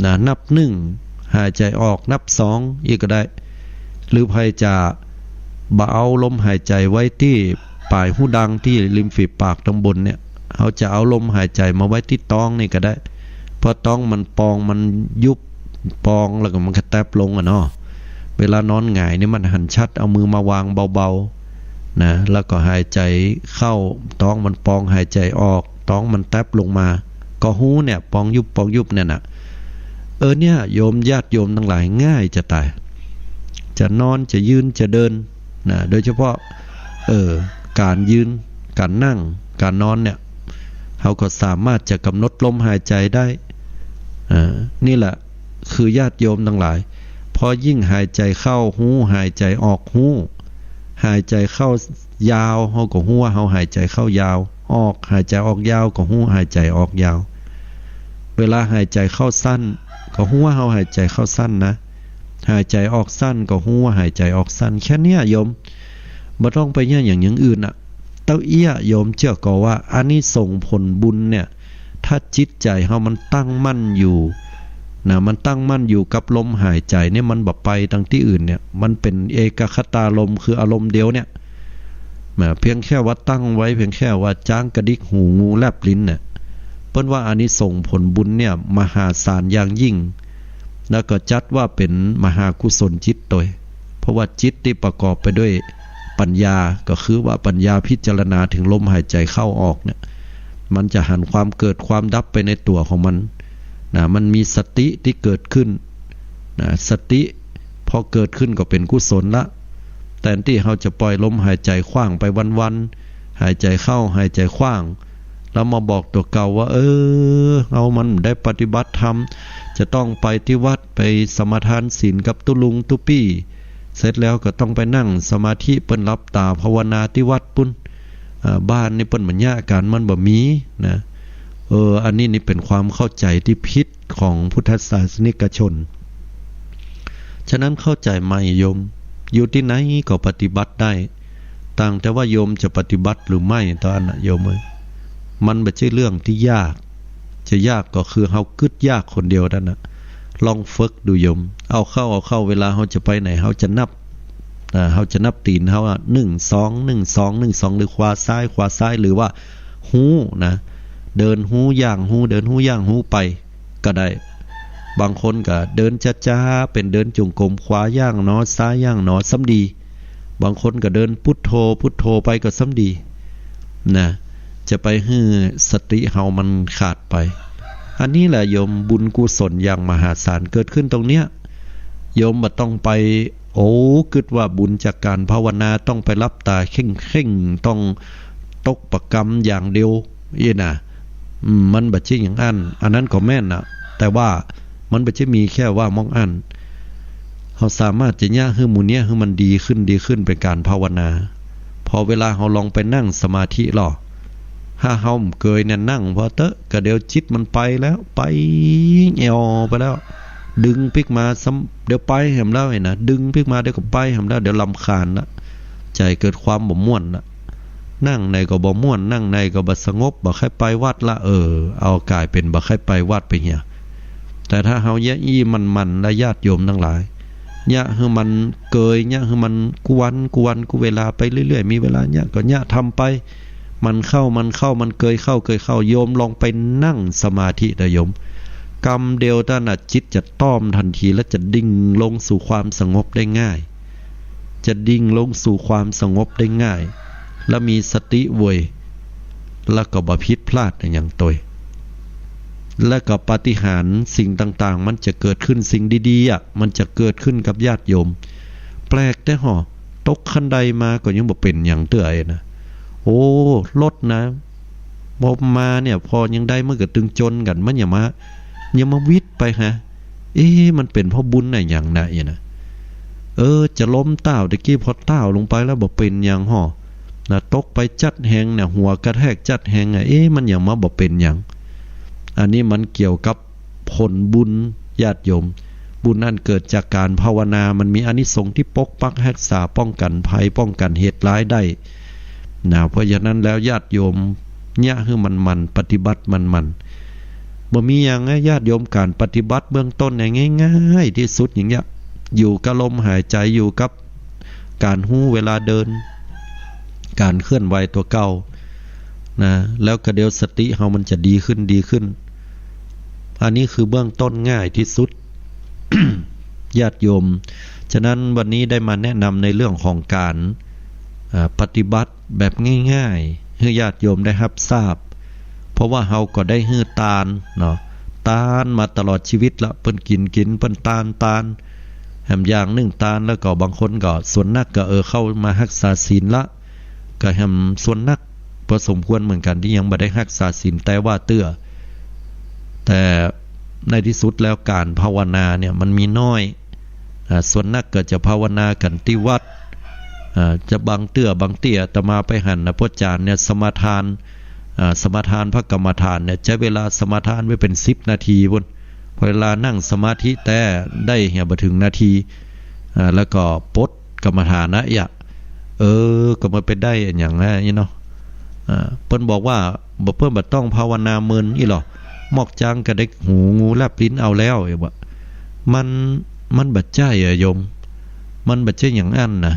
นะ นับหนึ่ง หายใจ๋ออกนับสองอี้ก็ได้ หรือใผจะบ่เอาลมหายใจ๋ไว้ตี้ป๋ายฮูดังตี้ริมฝีปากตังบนเนี่ย เฮาจะเอาลมหายใจ๋มาไว้ตี้ต๊องนี่ก็ได้ เพราะต๊องมันปองมันยุบ ปองแล้วก็มันก็แต๊บลงอะเนาะ เวลานอนหงายนี่มันหันชัด เอามือมาวางเบาๆ นะ แล้วก็หายใจ๋เข้า ต๊องมันปอง หายใจ๋ออก ต๊องมันแต๊บลงมา ก็ฮู้เนี่ย ปองยุบ ปองยุบเนี่ยน่ะ เออ เนี่ย โยม ญาติโยมตังหลาย ง่ายจะต๋าย จะนอน จะยืน จะเดิน นะ โดยเฉพาะ เออ ก๋านยืน ก๋านนั่ง ก๋านนอนเนี่ย เฮาก็สามารถจะกำหนดลมหายใจ๋ได้ อ่า นี่แหละ คือญาติโยมตังหลาย พอยิ่งหายใจ๋เข้าฮู้ หายใจ๋ออกฮู้ หายใจ๋เข้ายาว เฮาก็ฮู้ว่าเฮาหายใจ๋เข้ายาว ออก หายใจ๋ออกยาว ก็ฮู้หายใจ๋ออกยาว เวลาหายใจ๋เข้าสั้น ก็ฮู้ว่าเฮาหายใจ๋เข้าสั้นนะ หายใจ๋ออกสั้น ก็ฮู้ว่าหายใจ๋ออกสั้น แค่เนี้ยโยม บ่ต้องไปเยียะหยังอย่างอื่นอะ เต้าเอี้ยโยมเจื้อก่อว่า อานิสงส์ผลบุญเนี่ย ถ้าจิตใจ๋เฮามันตั้งมั่นอยู่นะ มันตั้งมั่นอยู่กับลมหายใจ๋เนี่ย มันบ่ไปตางตี้อื่นเนี่ย มันเป๋นเอกัคคตารมณ์ คืออารมณ์เดียวเนี่ยนะ เพียงแค่ว่าตั้งไว้ เพียงแค่ว่าจ๊างกระดิกหู งูแลบลิ้นเนี่ย เปิ้นว่าอานิสงส์ผลบุญเนี่ยมหาศาลอย่างยิ่ง แล้วก็จัดว่าเป๋นมหากุศลจิตโตย เพราะว่าจิตตี้ประกอบไปด้วยปัญญา ก็คือว่าปัญญาพิจารณาเถิงลมหายใจ๋เข้าออกเนี่ย มันจะหันความเกิดความดับไปในตั๋วของมันนะ มันมีสติตี้เกิดขึ้นนะ สติพอเกิดขึ้นก็เป๋นกุศลละ แตนตี้เฮาจะป่อยลมหายใจ๋ขว้างไปวันๆ หายใจ๋เข้า หายใจ๋ขว้าง แล้วมาบอกตั๋วเก่าว่า เออ เฮามันได้ปฏิบัติธรรม จะต้องไปตี้วัด ไปสมาทานศีลกับตุ๊ลุงตุ๊ปี้ เสร็จแล้วก็ต้องไปนั่งสมาธิ เปิ้นหลับต๋าภาวนาตี้วัดปุ้น อ่า บ้านนี่เปิ้นบ่เยียะกั๋น มันบ่มีนะ เออ อันนี้นี่เป๋นความเข้าใจ๋ตี้ผิดของพุทธศาสนิกชน ฉะนั้นเข้าใจ๋ใหม่โยม อยู่ตี้ไหนก็ปฏิบัติได้ ต่างแต่ว่าโยมจะปฏิบัติหรือไม่เต้าอั้นนะโยมเอ้ย มันบ่ใจ้เรื่องตี้ยาก จะยากก็คือเฮากึ๊ดยากคนเดียวนั่นนะ ลองฝึกดูโยม เอาเข้า เอาเข้า เวลาเฮาจะไปไหน เฮาจะนับ อ่า เฮาจะนับตี๋นเฮาอะ นึ่ง สอง นึ่ง สอง นึ่ง สอง หรือขวาซ้าย ขวาซ้าย หรือว่าฮู้นะ เดินฮู้ ย่างฮู้ เดินฮู้ ย่างฮู้ไปก็ได้ บางคนก็เดินจ๊าๆ เป๋นเดินจงกรม ขวาย่างหนอ ซ้ายย่างหนอ ซ้ำดี บางคนก็เดินพุทโธ พุทโธไปก็ซ้ำดีนะ จะไปหื้อสติเฮามันขาดไป อันนี้แหละโยม บุญกุศลอย่างมหาศาลเกิดขึ้นตรงเนี้ย โยมบ่ต้องไป โอ้ กึ๊ดว่าบุญจากก๋านภาวนา ต้องไปหลับต๋าเข่งๆ ต้องตกปะกำอย่างเดียวอี้นะ อืม มันบ่ใจ้อย่างอั้น อันนั้นก็แม่นนะ แต่ว่ามันบ่ใจ้มีแค่ว่าม่องอั้น เฮาสามารถจะเยียะหื้อหมู่เนี้ย หื้อมันดีขึ้น ดีขึ้น เป๋นก๋านภาวนา พอเวลาเฮาลองไปนั่งสมาธิลอ ถ้าเฮาบ่เกยเนี่ย นั่งผ่อเต๊อะ ก็เดี๋ยวจิตมันไปแล้ว ไปแอ่วไปแล้ว ดึงปิ๊กมาซ้ำ เดี๋ยวไปแหมแล้วไอ้นะ ดึงปิ๊กมา เดี๋ยวก็ไปแหมแล้ว เดี๋ยวรำคาญละ ใจ๋เกิดความบ่ม่วนละ นั่งไหนก็บ่ม่วน นั่งไหนก็บ่สงบ บ่ใค่ไปวัดละ เออ เอาก๋ายเป๋นบ่ใค่ไปวัดไปเหีย แต่ถ้าเฮาเยียะอี้หมั่นๆ และญาติโยมตังหลาย เยียะหื้อมันเกย เยียะหื้อมันกู้วันกู้วันกู้เวลาไปเรื่อยๆ มีเวลาเยียะก็เยียะทำไป มันเข้า มันเข้า มันเกยเข้า เกยเข้า โยมลองไปนั่งสมาธินะโยม กำเดียวเต้านั้นนะ จิตจะต้อมทันที และจะดิ่งลงสู่ความสงบได้ง่าย จะดิ่งลงสู่ความสงบได้ง่าย และมีสติเวย แล้วก็บ่ผิดพลาดอะหยังโตย แล้วก็ปาฏิหาริย์สิ่งต่างๆ มันจะเกิดขึ้น สิ่งดีๆ อะ มันจะเกิดขึ้นกับญาติโยม แปลกแต๊ห่อ ตกคันไดมาก็ยังบ่เป๋นหยังเตื้อไอ้นะ โอ้ รถนะ บ่มาเนี่ย ผ่อยังได้ มันก็ตึงจนกั๋น มันยังมา ยังมาวิดไปหา เอ๊ะ มันเป๋นเพราะบุญอะหยังนะ อี้นะ เออ จะล้มต้าว ตะกี้พอต้าวลงไปแล้วบ่เป๋นหยังห่อ นะ ตกไปจั๊ดแหงเนี่ย หัวกระแทกจั๊ดแหงอะ เอ๊ะ มันยังมาบ่เป๋นหยัง อันนี้มันเกี่ยวกับผลบุญญาติโยม บุญอันเกิดจากก๋านภาวนา มันมีอานิสงส์ตี้ปกปักฮักษา ป้องกั๋นภัย ป้องกั๋นเหตุร้ายได้ นะ เพราะฉะนั้นแล้วญาติโยม เยียะหื้อหมั่นๆ ปฏิบัติหมั่นๆ บ่มีหยังนะญาติโยม ก๋านปฏิบัติเบื้องต้นเนี่ยง่ายๆ ตี้สุดอย่างเนี้ย อยู่กับลมหายใจ๋ อยู่กับก๋านฮู้เวลาเดิน ก๋านเคลื่อนไหวตั๋วเก่านะ แล้วก็เดี๋ยวสติเฮามันจะดีขึ้น ดีขึ้น อันนี้คือเบื้องต้นง่ายตี้สุด ญาติโยม ฉะนั้นวันนี้ได้มาแนะนำในเรื่องของก๋าน อ่า ปฏิบัติแบบง่ายๆ หื้อญาติโยมได้ฮับทราบ เพราะว่าเฮาก็ได้หื้อตานเนาะ ตานมาตลอดจีวิตละ เปิ้นกิ๋นกิ๋น เปิ้นตานตาน แหมอย่างนึ่งตาน แล้วก็บางคนก็ส่วนนักก็ เออ เข้ามาฮักษาศีลละ ก็แหมส่วนนักพอสมควรเหมือนกั๋น ตี้ยังบ่ได้ฮักษาศีลแต๊ว่าเตื้อ แต่ ในตี้สุดแล้วก๋านภาวนาเนี่ยมันมีน้อย อ่า ส่วนนักก็จะภาวนากั๋นตี้วัด อ่า จะบางเตื้อบางตี้อาตมาไปหันนะ ป้อจ๋ารย์เนี่ยสมาทาน อ่า สมาทานพระกรรมฐานเนี่ย ใจ๊เวลาสมาทานไว้เป๋นสิบนาทีปู๊น พอเวลานั่งสมาธิแต๊ได้เหียบ่เถิงนาที อ่า แล้วก็ปลดกรรมฐานนะ เออ ก็มันไปได้อะหยังนะ อี้เนาะ อ่า เปิ้นบอกว่า บ่ เปิ้นบ่ต้องภาวนาเมินอี้หรอ มอกจ๊างกระดิกหู งูแลบลิ้นเอาแล้ว เออ ว่า มัน มันบ่ใจ้อะโยม มันบ่ใจ้อย่างอั้นนะ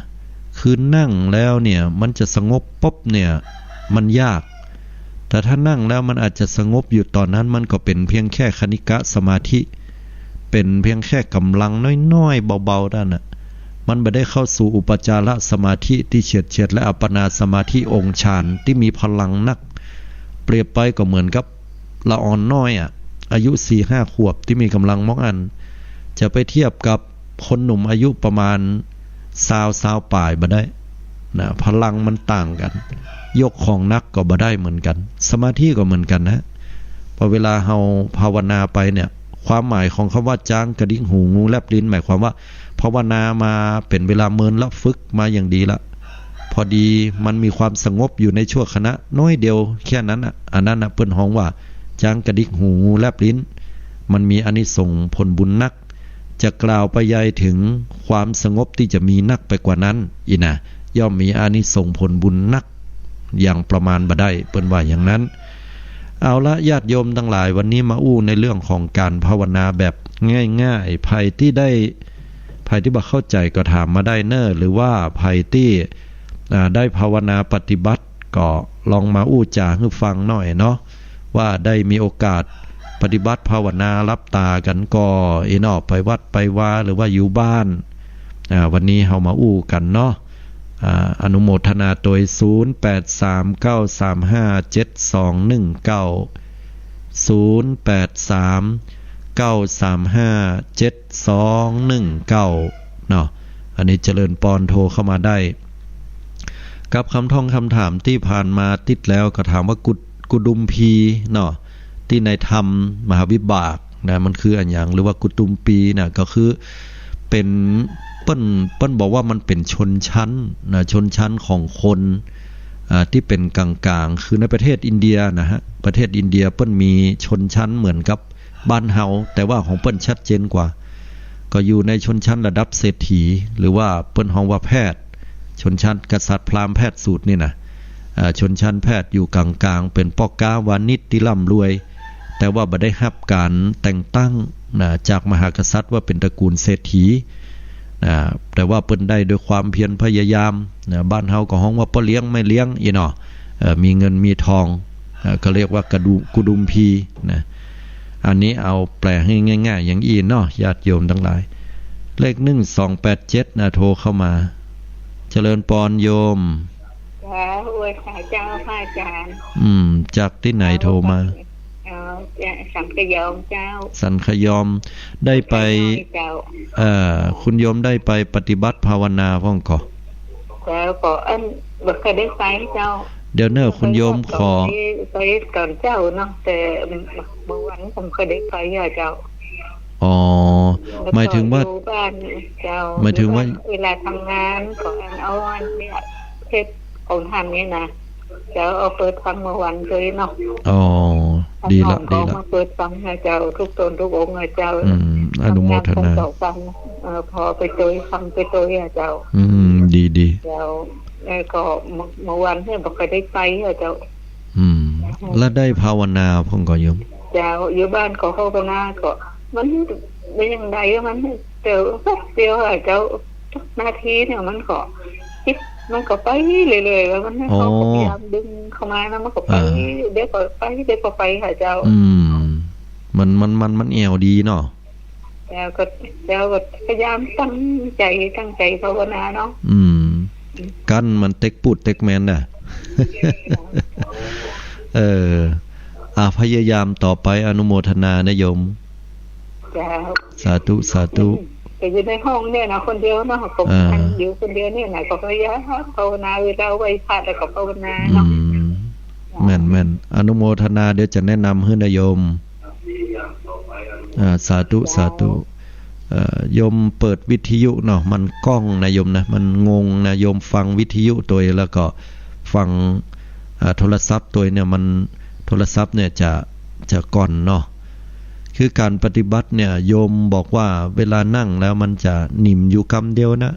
คือนั่งแล้วเนี่ย มันจะสงบปุ๊บเนี่ย มันยาก แต่ถ้านั่งแล้วมันอาจจะสงบอยู่ต๋อนนั้น มันก็เป๋นเพียงแค่คณิกะสมาธิ เป๋นเพียงแค่ก๋ำลังน้อยๆ เบาๆ เต้านั้นน่ะ มันบ่ได้เข้าสู่อุปจารสมาธิตี้เฉียดๆ และอัปปนาสมาธิองค์ฌานตี้มีพลังนัก เปรียบไปก็เหมือนกับละอ่อนน้อยอะ อายุสี่ห้าขวบตี้มีก๋ำลังมอกอั้น จะไปเทียบกับคนหนุ่มอายุประมาณซาว ซาวป๋ายบ่ได้นะ พลังมันต่างกั๋น ยกของหนักก็บ่ได้เหมือนกั๋น สมาธิก็เหมือนกั๋นนะ พอเวลาเฮาภาวนาไปเนี่ย ความหมายของกำว่าจ๊างกระดิกหู งูแลบลิ้น หมายความว่าภาวนามาเป๋นเวลาเมินละ ฝึกมาอย่างดีละ พอดีมันมีความสงบอยู่ในชั่วขณะน้อยเดียวแค่นั้นน่ะ อันนั้นน่ะเปิ้นฮ้องว่าจ๊างกระดิกหู งูแลบลิ้น มันมีอานิสงส์ผลบุญนัก จะกล่าวไปใยเถิงความสงบตี้จะมีนักไปกว่านั้น อี้นะ ย่อมมีอานิสงส์ผลบุญนัก อย่างประมาณบ่ได้ เปิ้นว่าอย่างนั้น เอาละ ญาติโยมตังหลาย วันนี้มาอู้ในเรื่องของก๋านภาวนาแบบง่ายๆ ใผตี้ได้ ใผตี้บ่เข้าใจ๋ก็ถามมาได้เน่อ หรือว่าใผตี้ อ่า ได้ภาวนาปฏิบัติ ก็ลองมาอู้จ๋าหื้อฟังหน่อยเนาะ ว่าได้มีโอกาสปฏิบัติภาวนาหลับต๋ากั๋นก่อ อี้เนาะ ไปวัดไปวา หรือว่าอยู่บ้าน อ่า วันนี้เฮามาอู้กั๋นเนาะ อ่า อนุโมทนาตวย ศูนย์แปดสามเก้าสามห้าเจ็ดสองหนึ่งเก้า ศูนย์แปดสามเก้าสามห้าเจ็ดสองหนึ่งเก้า เนาะ อันนี้เจริญปอน โทรเข้ามาได้ กับกำท่องกำถามตี้ผ่านมาติดแล้วก็ถามว่ากุด- กุดุมพีเนาะ ตี้ในธรรมมหาวิบากนะ มันคืออะหยัง หรือว่ากุดุมพีนะ ก็คือเป๋น เปิ้น เปิ้นบอกว่ามันเป๋นชนชั้นนะ ชนชั้นของคน อ่า ตี้เป๋นก๋างๆ คือในประเทศอินเดียนะฮะ ประเทศอินเดียเปิ้นมีชนชั้นเหมือนกับบ้านเฮา แต่ว่าของเปิ้นชัดเจนกว่า ก็อยู่ในชนชั้นระดับเศรษฐี หรือว่าเปิ้นฮ้องว่าแพทย์ ชนชั้นกษัตริย์พราหมณ์แพทย์สูตรนี่นะ อ่า ชนชั้นแพทย์อยู่ก๋างๆ เป๋นป้อก๊าวานิชตี้ร่ำรวย แต่ว่าบ่ได้ฮับก๋านแต่งตั้งนะ จากมหากษัตริย์ว่าเป๋นตระกูลเศรษฐีนะ แต่ว่าเปิ้นได้ด้วยความเพียรพยายามนะ บ้านเฮาก็ฮ้องว่าป้อเลี้ยงแม่เลี้ยง อี้เนาะ เอ่อ มีเงินมีทอง เอ่อ ก็เรียกว่ากระดู- กุดุมพีนะ อันนี้เอาแปลหื้อง่ายๆ อย่างอี้เนาะ ญาติโยมตังหลาย เลขหนึ่งสองแปดเจ็ดนะ โทรเข้ามา เจริญปอนโยม เจ้า อวยพรเจ้า พระอาจารย์ อืม จากตี้ไหนโทรมา อ๋อ จากสันคยอมเจ้า สันคยอม ได้ไป สันคยอมเจ้า เอ่อ คุณโยมได้ไปปฏิบัติภาวนาพ่องก่อ เจ้า ก็อัน บ่เคยได้ไปเจ้า เดี๋ยวเน่อ คุณโยมขอ ไป ไปต๋อนเจ๊าเนาะ แต่เมื่อวันผมเคยได้ไปอะเจ้า อ๋อ แล้วก็ หมายถึงว่า อยู่บ้านเจ้า หมายถึงว่า เวลาทำงานก็อันเอาอันเนี่ย เทปของท่านนี่นะ เจ้า เอาเปิดฟังเมื่อวันเลยเนาะ อ๋อ ดีละ น้องก็ ดีละ มาเปิดฟังนะเจ้า ทุกตนทุกองค์นะเจ้า อืม อนุโมทนา ทำงานก็ฟัง เอ่อ พอไปตวยฟังไปตวยอะเจ้า อืม ดี ดี เจ้า แล้วก็เมื่อ- เมื่อวันเนี่ยบ่ค่อยได้ไปอะเจ้า อืม แล้วได้ภาวนาพ่องก่อโยม เจ้า อยู่บ้านก็ภาวนาก็ มันได้อย่างใดมัน เดี๋ยวแป๊บเดียวอะเจ้า นาทีเนี่ยมันก็ จิตมันก็ไปเรื่อยๆ แล้วมัน อ๋อ เขาก็พยายามดึงเข้ามานะ มันก็ไป อ่า เดี๋ยวก็ไป เดี๋ยวก็ไปค่ะเจ้า อืม มัน มัน มัน มันแอ่วดีเนาะ แล้วก็ แล้วก็พยายามตั้งใจ ตั้งใจภาวนาเนาะ อืม กั้นมันเต็กปูดเต็กแมนน่ะ เออ อ่ะ พยายามต่อไป อนุโมทนานะโยม เจ้า สาธุ สาธุ แต่อยู่ในห้องเนี่ยนะ คนเดียวเนาะ ก็ อ่า อยู่คนเดียวเนี่ยนะ ก็พยายามภาวนา เวลาไหว้พระแล้วก็ภาวนาเนาะ อืม แม่น แม่น อนุโมทนา เดี๋ยวจะแนะนำหื้อนะโยม อ่า สาธุ เจ้า สาธุ เอ่อ โยมเปิดวิทยุเนาะ มันก้องนะโยมนะ มันงงนะ โยมฟังวิทยุตวย แล้วก็ฟัง อ่า โทรศัพท์ตวยเนี่ย มัน โทรศัพท์เนี่ยจะ จะก่อนเนาะ คือก๋านปฏิบัติเนี่ย โยมบอกว่าเวลานั่งแล้วมันจะนิ่มอยู่กำเดียวนะ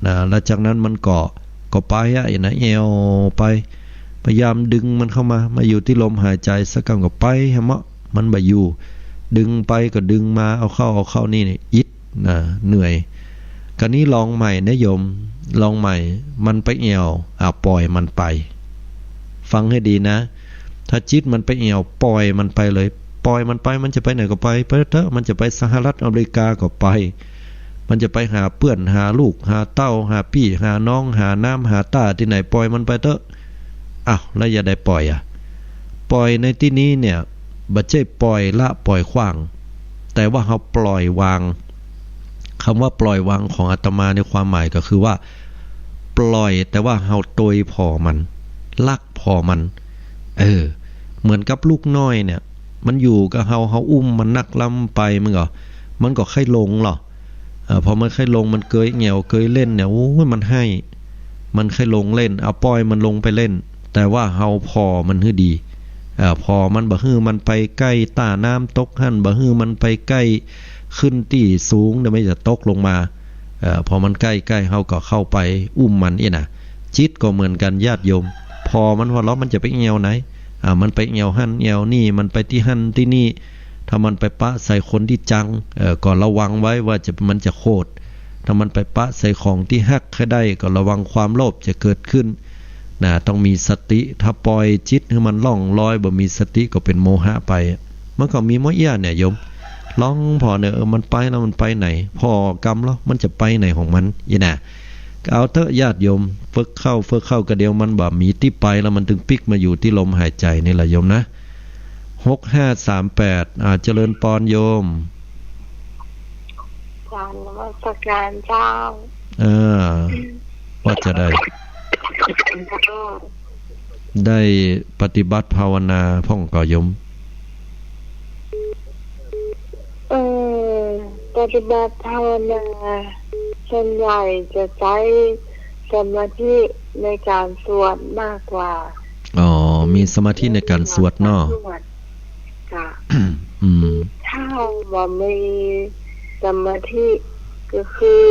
นะ แล้วจากนั้นมันก็ ก็ไปอะ นะ แอ่วไป พยายามดึงมันเข้ามา มาอยู่ตี้ลมหายใจ๋สักกำก็ไปหาเหมาะ มันบ่อยู่ ดึงไปก็ดึงมา เอาเข้า เอาเข้า นี่ นี่ อิด นะ เหนื่อย กะนี้ลองใหม่นะโยม ลองใหม่ มันไปแอ่ว อ่ะ ป่อยมันไป ฟังหื้อดีนะ ถ้าจิตมันไปแอ่ว ป่อยมันไปเลย ป่อยมันไป มันจะไปไหนก็ไป ไปเถอะ มันจะไปสหรัฐอเมริกาก็ไป มันจะไปหาเปื้อน หาลูก หาเต้า หาปี้ หาน้อง หาน้ำ หาต้าตี้ไหน ป่อยมันไปเถอะ อ้าว แล้วอย่าได้ป่อยอะ ป่อยในตี้นี้เนี่ย บ่ใจ้ป่อยละป่อยขว้าง แต่ว่าเฮาปล่อยวาง กำว่าปล่อยวางของอาตมาในความหมายก็คือว่า ปล่อยแต่ว่าเฮาตวยผ่อมัน รักผ่อมัน เออ เหมือนกับลูกน้อยเนี่ย มันอยู่กับเฮา เฮาอุ้มมันนักลำไป มันก็ มันก็ใค่หลงลอ เอ่อ พอมันใค่หลง มันเกยแอ่วเกยเล่นเนี่ย โอ้ย มันไห้ มันใค่หลงเล่น เอาป่อยมันลงไปเล่น แต่ว่าเฮาผ่อมันหื้อดี เอ่อ ผ่อมันบ่หื้อมันไปใก้ต้าน้ำตกหั้น บ่หื้อมันไปใก้ขึ้นตี้สูง เดี๋ยวมันจะตกลงมา เอ่อ พอมันใก้ๆ เฮาก็เข้าไปอุ้มมันอี้นะ จิตก็เหมือนกั๋นญาติโยม ผ่อมัน ผ่อแล้วมันจะไปแอ่วไหน อ่า มันไปแอ่วหั้นแอ่วนี่ มันไปตี้หั้นตี้นี่ ถ้ามันไปปะใส่คนตี้จัง เอ่อ ก็ระวังไว้ว่าจะ มันจะโขด ถ้ามันไปปะใส่ของตี้ฮักใค่ได้ ก็ระวังความโลภจะเกิดขึ้น นะ ต้องมีสติ ถ้าป่อยจิตหื้อมันล่องลอย บ่มีสติก็เป๋นโมหะไป มันก็มีหมดอี้เนี่ยโยม ลองผ่อเนี่ย เออ มันไปแล้วมันไปไหน ผ่อกำแล้วมันจะไปไหนของมัน อี้นะ เอาเถอะญาติโยม ฝึกเข้า ฝึกเข้า ก็เดี๋ยวมันบ่มีตี้ไปแล้ว มันตึงปิ๊กมาอยู่ตี้ลมหายใจ๋นี่แหละโยมนะ หกห้าสามแปด อ่า เจริญปอนโยม กราบนมัสการเจ้า เออ ว่าจะได้ ได้ปฏิบัติภาวนาพ่องก่อโยม เออ ปฏิบัติภาวนา ส่วนใหญ่จะใจ๊สมาธิในการสวดมากกว่า อ๋อ มีสมาธิในการสวดเนาะ สวด ค่ะ อืม ถ้าบ่มีสมาธิ ก็คือ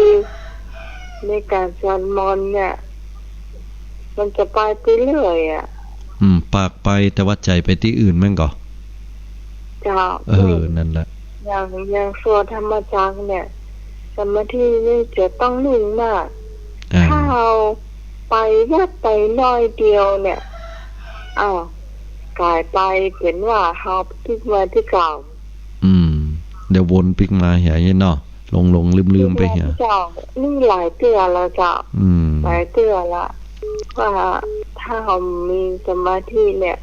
ในการสวดมนต์เนี่ย มันจะไปไปเรื่อยอะ อืม ปากไปแต่ว่าใจ๋ไปตี้อื่นแม่นก่อ เจ้า เออ นั่นแหละ อย่าง อย่างสวดธรรมจักรเนี่ย สมาธินี่จะต้องนิ่งมาก อ่า ถ้าเฮาไปแวบไปน้อยเดียวเนี่ย อ้าว ก๋ายไปเป๋นว่าเฮาปิ๊กมาตี้เก่า อืม เดี๋ยววนปิ๊กมาเหียเนาะ หลงๆ ลืมๆ ไปเหีย เจ้า นี่หลายเตื้อแล้วเจ้า อืม หลายเตื้อละ ว่าถ้าเฮามีสมาธิเนี่ย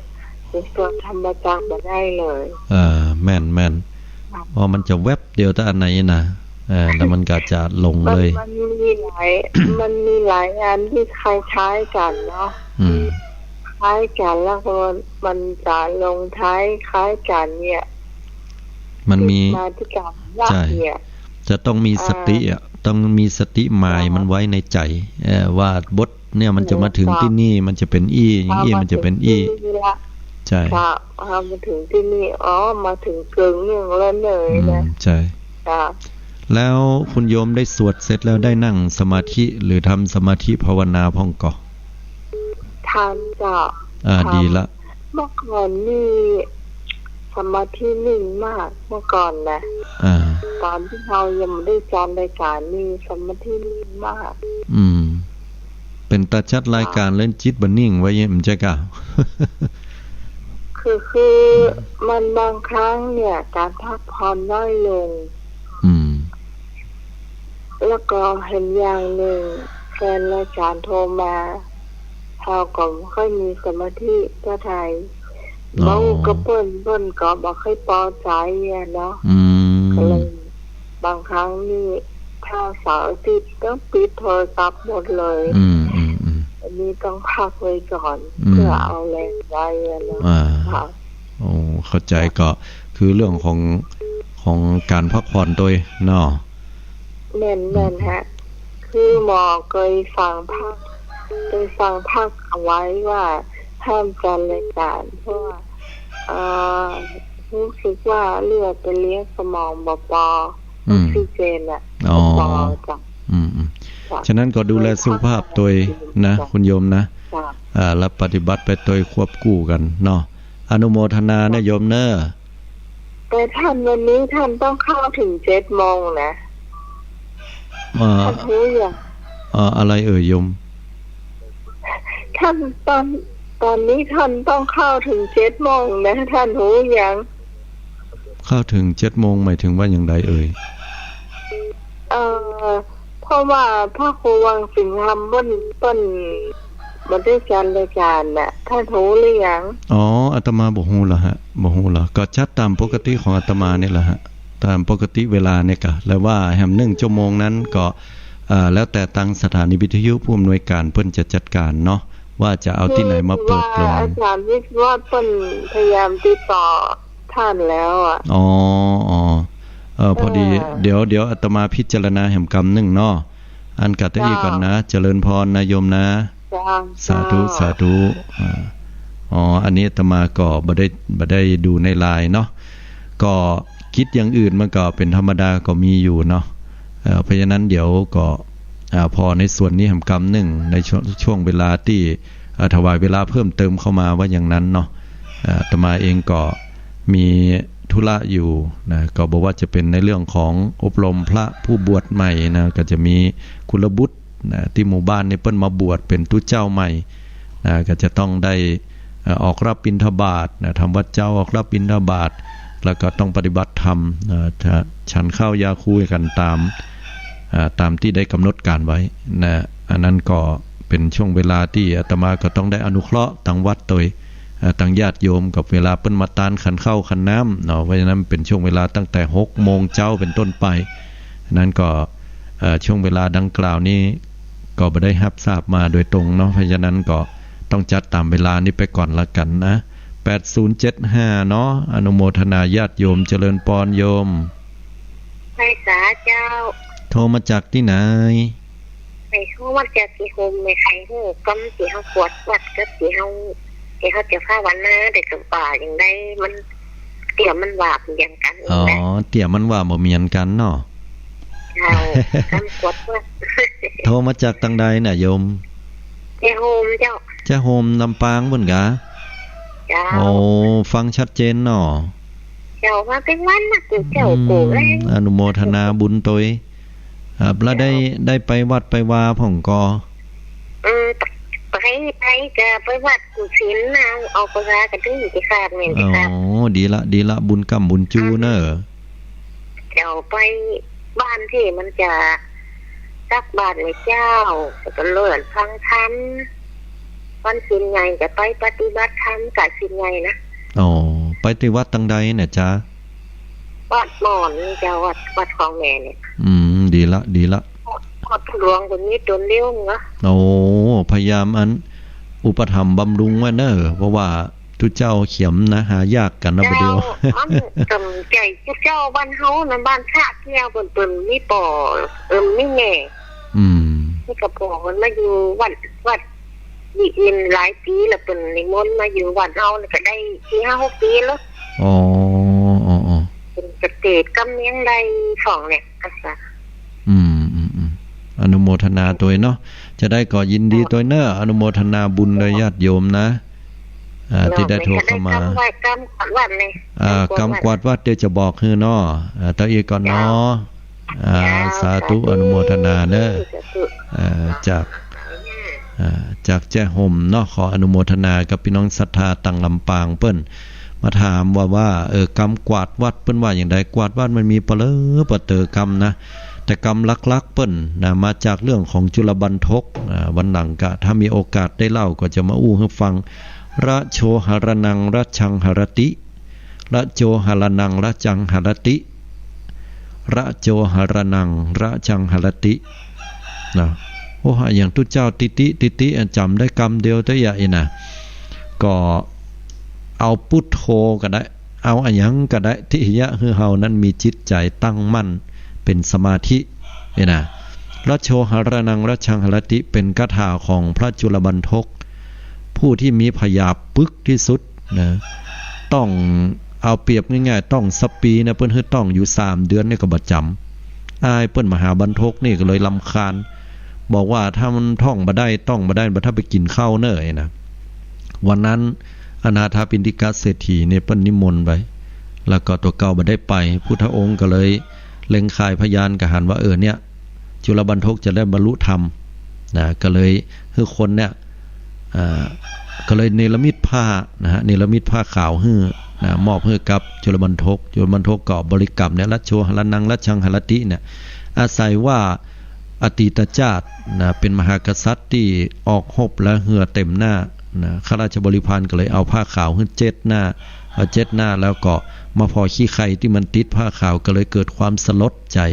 จะสวดธรรมจักรบ่ได้เลย เออ แม่นๆ ค่ะ เพราะมันจะแวบเดียวแต่อันไหนนะ เออ แล้วมันก็จะหลงเลย มัน มันมีหลาย มันมีหลายอันที่คล้ายๆ กั๋นเนาะ อืม คล้ายกั๋น แล้วก็มันจะลงท้ายคล้ายกั๋นเนี่ย มันมี มาตี้กั๋นละ ใช่ เนี่ย จะต้องมีสติอะ อ่า ต้องมีสติหมายมันไว้ในใจ๋ เอ่อ ว่าบทเนี่ยมันจะมาถึงตี้นี่ มันจะเป๋นอี้ อย่างอี้ มันจะเป๋นอี้ มาถึงตี้นี่ละ ใช่ ค่ะ อ่า มาถึงตี้นี่ อ๋อ มาถึงเกิ่งนึ่งแล้วเนอะ อืม นะ ใช่ ค่ะ แล้วคุณโยมได้สวดเสร็จแล้วได้นั่งสมาธิหรือทำสมาธิภาวนาพ่องก่อ ทำเจ้า อ่า ทำ ดีละ เมื่อก่อนนี่สมาธินิ่งมาก เมื่อก่อนนะ อ่า ตอนที่เฮายังบ่ได้จานรายการนี่สมาธินิ่งมาก อืม เป๋นตาจัดรายการเล่นจิตบ่นิ่งไว้ มันจะกะ คือ คือมันบางครั้งเนี่ย การพักผ่อนน้อยลง อืม แล้วก็หันอย่างนึ่ง แฟนรายการโทรมา เฮาก็บ่ค่อยมีสมาธิเต้าใด อ๋อ เว้ากับเปิ้น เปิ้นก็บ่ค่อยปอใจ๋อะเนาะ อืม ก็เลยบางครั้งนี่ ถ้าเสาร์อาทิตย์ต้องปิดโทรศัพท์หมดเลย อืม อืม อืม อันนี้ต้องพักไว้ก่อน อืม เพื่อเอาแรงไว้อะเนาะ อ่า ค่ะ โอ้ เข้าใจ๋ ก็คือเรื่องของ ของก๋านพักผ่อนตวยเนาะ แม่น แม่นฮะ คือหมอเกยสั่งพัก เกยสั่งพักเอาไว้ว่าห้ามจัดรายก๋าน เพราะว่า เอ่อ ฮู้สึกว่าเลือดไปเลี้ยงสมองบ่ปอ อืม ออกซิเจนอะ อ๋อ บ่ปอจ้ะ อืม อืม จ้ะ ฉะนั้นก็ดูแลสุขภาพตวยนะ จ้ะ คุณโยมนะ จ้ะ อ่า แล้วปฏิบัติไปตวยควบคู่กั๋นเนาะ อนุโมทนานะโยมเนอะ แต่ท่านวันนี้ท่านต้องเข้าถึงเจ็ดโมงนะ เอ่อ ท่านฮู้ยัง เอ่อ อะไรเอ่ยโยม ท่านตอน ตอนนี้ท่านต้องเข้าถึงเจ็ดโมงนะ ท่านฮู้ยัง เข้าถึงเจ็ดโมงหมายถึงว่าอย่างไรเอ่ย เอ่อ เพราะว่าพระครูวังสิงห์ธรรมเปิ้น เปิ้นบ่ได้จัดรายก๋านน่ะ ท่านฮู้หรือยัง อ๋อ อาตมาบ่ฮู้ละฮะ บ่ฮู้ละ ก็จัดต๋ามปกติของอาตมานี่แหละฮะ ต๋ามปกติเวลานี่กะ แล้วว่าแหมนึ่งชั่วโมงนั้นก็ เอ่อ แล้วแต่ตางสถานีวิทยุผู้อำนวยก๋านเปิ้นจะจัดก๋านเนาะ ว่าจะเอาตี้ไหนมาเปิดลง คือว่าอาจารย์วิศวะเปิ้นพยายามติดต่อ ท่านแล้วอะ อ๋อ อ๋อ เออ พอดี เออ เดี๋ยว เดี๋ยวอาตมาพิจารณาแหมกำนึ่งเนาะ อันกะตะอี้ก่อนนะ เจ้า เจริญพรนะโยมนะ เจ้า สาธุ เจ้า สาธุ อ่า อ๋อ อันนี้อาตมาก็บ่ได้ บ่ได้ดูในไลน์เนาะ ก็กิจอย่างอื่นมันก็เป๋นธรรมดาก็มีอยู่เนาะ เอ่อ เพราะฉะนั้นเดี๋ยวก็ อ่า พอในส่วนนี้แหมกำนึ่ง ในช่วง ช่วงเวลาตี้ อ่า ถวายเวลาเพิ่มเติมเข้ามาว่าอย่างนั้นเนาะ อ่า อาตมาเองก็มีธุระอยู่นะ ก็บ่ว่าจะเป๋นในเรื่องของอบรมพระผู้บวชใหม่นะ ก็จะมีกุลบุตรนะ ตี้หมู่บ้านนี่เปิ้นมาบวชเป๋นตุ๊เจ้าใหม่นะ ก็จะต้องได้ เอ่อ ออกรับบิณฑบาตนะ ทำวัตรเจ๊า ออกรับบิณฑบาต แล้วก็ต้องปฏิบัติธรรม เอ่อ จะฉันข้าวยาคูกั๋นต๋าม อ่า ต๋ามตี้ได้กำหนดก๋านไว้นะ อันนั้นก็เป๋นช่วงเวลาตี้อาตมาก็ต้องได้อนุเคราะห์ตางวัดตวย เอ่อ ตางญาติโยมกับเวลาเปิ้นมาตานขันข้าวขันน้ำเนาะ เพราะฉะนั้นเป๋นช่วงเวลาตั้งแต่หกโมงเจ๊าเป๋นต้นไป นั้นก็ เอ่อ ช่วงเวลาดังกล่าวนี้ก็บ่ได้ฮับทราบมาโดยตรงเนาะ เพราะฉะนั้นก็ต้องจัดต๋ามเวลานี้ไปก่อนละกั๋นนะ แปดศูนย์เจ็ดห้า เนาะ อนุโมทนาญาติโยม เจริญปอนโยม ไปสาเจ้า โทรมาจากตี้ไหน ไปโทรมาจากตี้โฮม แม่ใค่ฮู้กำตี้เฮากวาดวัดกับตี้เฮา ตี้เฮาจะภาวนา แต่ก็ว่าอย่างใดมัน เตี้ยมันว่าบ่เหมือนกั๋น อ๋อ นะ เตี้ยมันว่าบ่เหมือนกั๋นเนาะ เจ้า กำกวาดวัด โทรมาจากตางใดน่ะโยม แจ้โฮมเจ้า แจ้โฮมลำปางปุ้นกา เจ้า โอ้ ฟังชัดเจนเนาะ เจ้า มาเป๋นวันนะ กูเจ้า อืม กูแรง อนุโมทนาบุญตวย ครับ แล้วได้ เจ้า ได้ไปวัดไปวาพ่องก่อ เออ ไป ไปก็ไปวัดกุศิลนะ ออกพรรษาก็ถือสิขาดแม่นสิขาด อ๋อ ดีละ ดีละ บุญก้ำบุญจูเน่อ เจ้า ไปบ้านตี้มันจะตักบาตรแม่เจ้า แล้วก็เลื่อนฟังธรรม วันศีลใหญ่ก็ไปปฏิบัติธรรมกับศีลใหญ่นะ อ๋อ ไปตี้วัดตางใดน่ะจ๊ะ วัดหมอนนี่เจ้า วัด วัดของแม่เนี่ย อืม ดีละ ดีละ วัดหลวงก็มีต๋นเดียวเนาะ โอ้ พยายามอันอุปถัมภ์บำรุงไว้เน่อ เพราะว่าตุ๊เจ้าเขียมนะ หายากกั๋นนะ เจ้า บ่าเดียว มันกำใจ๋ตุ๊เจ้าบ้านเฮานะ บ้านสระแก้วเปิ้น เปิ้นมีป้อ เอิ้นมีแม่ อืม นี่ก็ป้อเปิ้นมาอยู่วัด วัด นี่อินหลายปี๋แล้ว เปิ้นนิมนต์มาอยู่วัดเฮานี่ก็ได้สี่ห้าหกปี๋แล้ว อ๋อ อ๋อ อ๋อ เปิ้นเกษตรกำเมืองได้สองเนี่ย อาสา อืม อืม อืม อนุโมทนาตวยเนาะ จะได้ก็ยินดีตวยเน่อ อนุโมทนาบุญโดยญาติโยมนะ อ่า ตี้ได้โทรเข้ามา กำกวาดวัดนี่ อ่า กำกวาดวัด กำกวาดวัดเดี๋ยวจะบอกหื้อเนาะ อ่า ตะอี้ก่อนเนาะ เจ้า อ่า เจ้า สาธุ สาธุ อนุโมทนาเน่อ สาธุ อ่า จาก อ่า จากแจ้โฮมเนาะ ขออนุโมทนากับปี้น้องศรัทธาตางลำปางเปิ้น มาถามว่า ว่า เออ กำกวาดวัดเปิ้นว่าอย่างใด กวาดวัดมันมีปะเลอปะเต๋อกำนะ แต่กำหลักๆเปิ้นนะ มาจากเรื่องของจุลบัณฑก อ่า วันหลังกะ ถ้ามีโอกาสได้เล่าก็จะมาอู้หื้อฟัง ระโจหรณัง ระจังหรติ ระโจหรณัง ระจังหรติ ระโจหรณัง ระจังหรติ นะ โอ้ อย่างตุ๊เจ้าติติ ติติ อันจ๋ำได้กำเดียวเต๊อะยะอี้นะ ก็เอาปุทโธก็ได้ เอาอะหยังก็ได้ตี้เยียะหื้อเฮานั้นมีจิตใจ๋ตั้งมั่นเป๋นสมาธิ เนี่ยนะ รัจโฉหรณังรัจฉังหรติ เป๋นคาถาของพระจุลบัณฑก ผู้ตี้มีผยาปึกตี้สุดนะ ต้อง เอาเปรียบง่ายๆ ต้องสัปปี๋นะ เปิ้นหื้อต้องอยู่สามเดือนนี่ก็บ่จ๋ำ อายเปิ้นมหาบัณฑกนี่ก็เลยรำคาญ บอกว่าถ้ามันต้องบ่ได้ ต้องบ่ได้ บ่ถ้าไปกิ๋นข้าวเน่อนะ วันนั้นอนาถปิณฑิกะเศรษฐีเนี่ยเปิ้นนิมนต์ไป แล้วก็ตั๋วเก่าบ่ได้ไป พุทธองค์ก็เลยเล็งค่ายพยานก็หันว่า เออ เนี่ย จุลบัณฑกจะได้บรรลุธรรมนะ ก็เลยหื้อคนเนี่ย อ่า ก็เลยเนรมิตผ้านะฮะ เนรมิตผ้าขาวหื้อนะ มอบหื้อกับจุลบัณฑก จุลบัณฑกก็บริกรรมเนี่ย รัจโฉหรณังรัจฉังหรติเนี่ย อาศัยว่าอดีตจาตินะ เป๋นมหากษัตริย์ตี้ออกฮบและเฮือเต็มหน้านะ ข้าราชบริพารก็เลยเอาผ้าขาวหื้อเจ็ดหน้า เอาเจ็ดหน้า แล้วก็มาผ่อขี้ไคตี้มันติดผ้าขาว ก็เลยเกิดความสลดใจ๋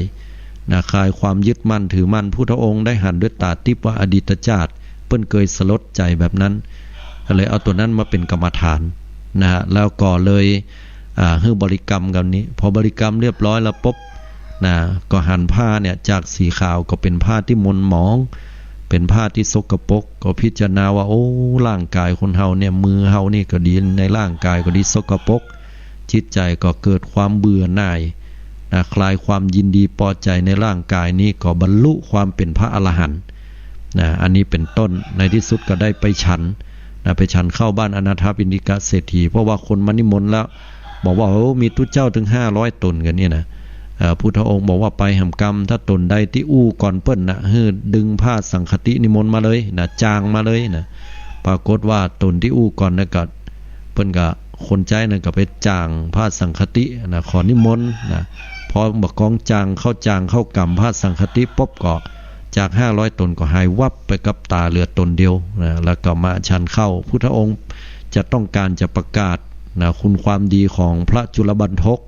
นะ คลายความยึดมั่นถือมั่น พุทธองค์ได้หันด้วยต๋าติ๊บว่าอดีตจาติเปิ้นเกยสลดใจ๋แบบนั้น ก็เลยเอาตั๋วนั้นมาเป๋นกรรมฐานนะฮะ แล้วก็เลย อ่า หื้อบริกรรมกำนี้ พอบริกรรมเรียบร้อยแล้วปุ๊บนะ ก็หันผ้าเนี่ยจากสีขาวก็เป๋นผ้าตี้หม่นหมอง เป๋นผ้าตี้สกปรก ก็พิจารณาว่า โอ้ ร่างกายคนเฮาเนี่ย มือเฮานี่ก็ดี ในร่างกายก็ดีสกปรก จิตใจ๋ก็เกิดความเบื่อหน่ายนะ คลายความยินดีปอใจ๋ในร่างกายนี้ ก็บรรลุความเป๋นพระอรหันต์นะ อันนี้เป๋นต้น ในตี้สุดก็ได้ไปฉันนะ ไปฉันข้าวบ้านอนาถปิณฑิกะเศรษฐี เพราะว่าคนมานิมนต์แล้ว บอกว่า โอ้ มีตุ๊เจ้าตึงห้าร้อยต๋นกั๋นเนี่ยนะ เอ่อ พุทธองค์บอกว่า ไปแหมกำ ถ้าต๋นใดตี้อู้ก่อนเปิ้นนะ หื้อดึงผ้าสังฆตินิมนต์มาเลยนะ จ้างมาเลยนะ ปรากฏว่าต๋นตี้อู้ก่อนนะก็ เปิ้นก็ คนใจ๊นั่นก็ไปจ้างผ้าสังฆตินะ ขอนิมนต์นะ พอบ่ากองจ้างเข้าจ้างเข้ากำผ้าสังฆติปุ๊บก็ จากห้าร้อยต๋นก็หายวับไปกับต๋าเหลือต๋นเดียวนะ แล้วก็มาฉันข้าว พุทธองค์จะต้องการจะประกาศนะ คุณความดีของพระจุลบัณฑก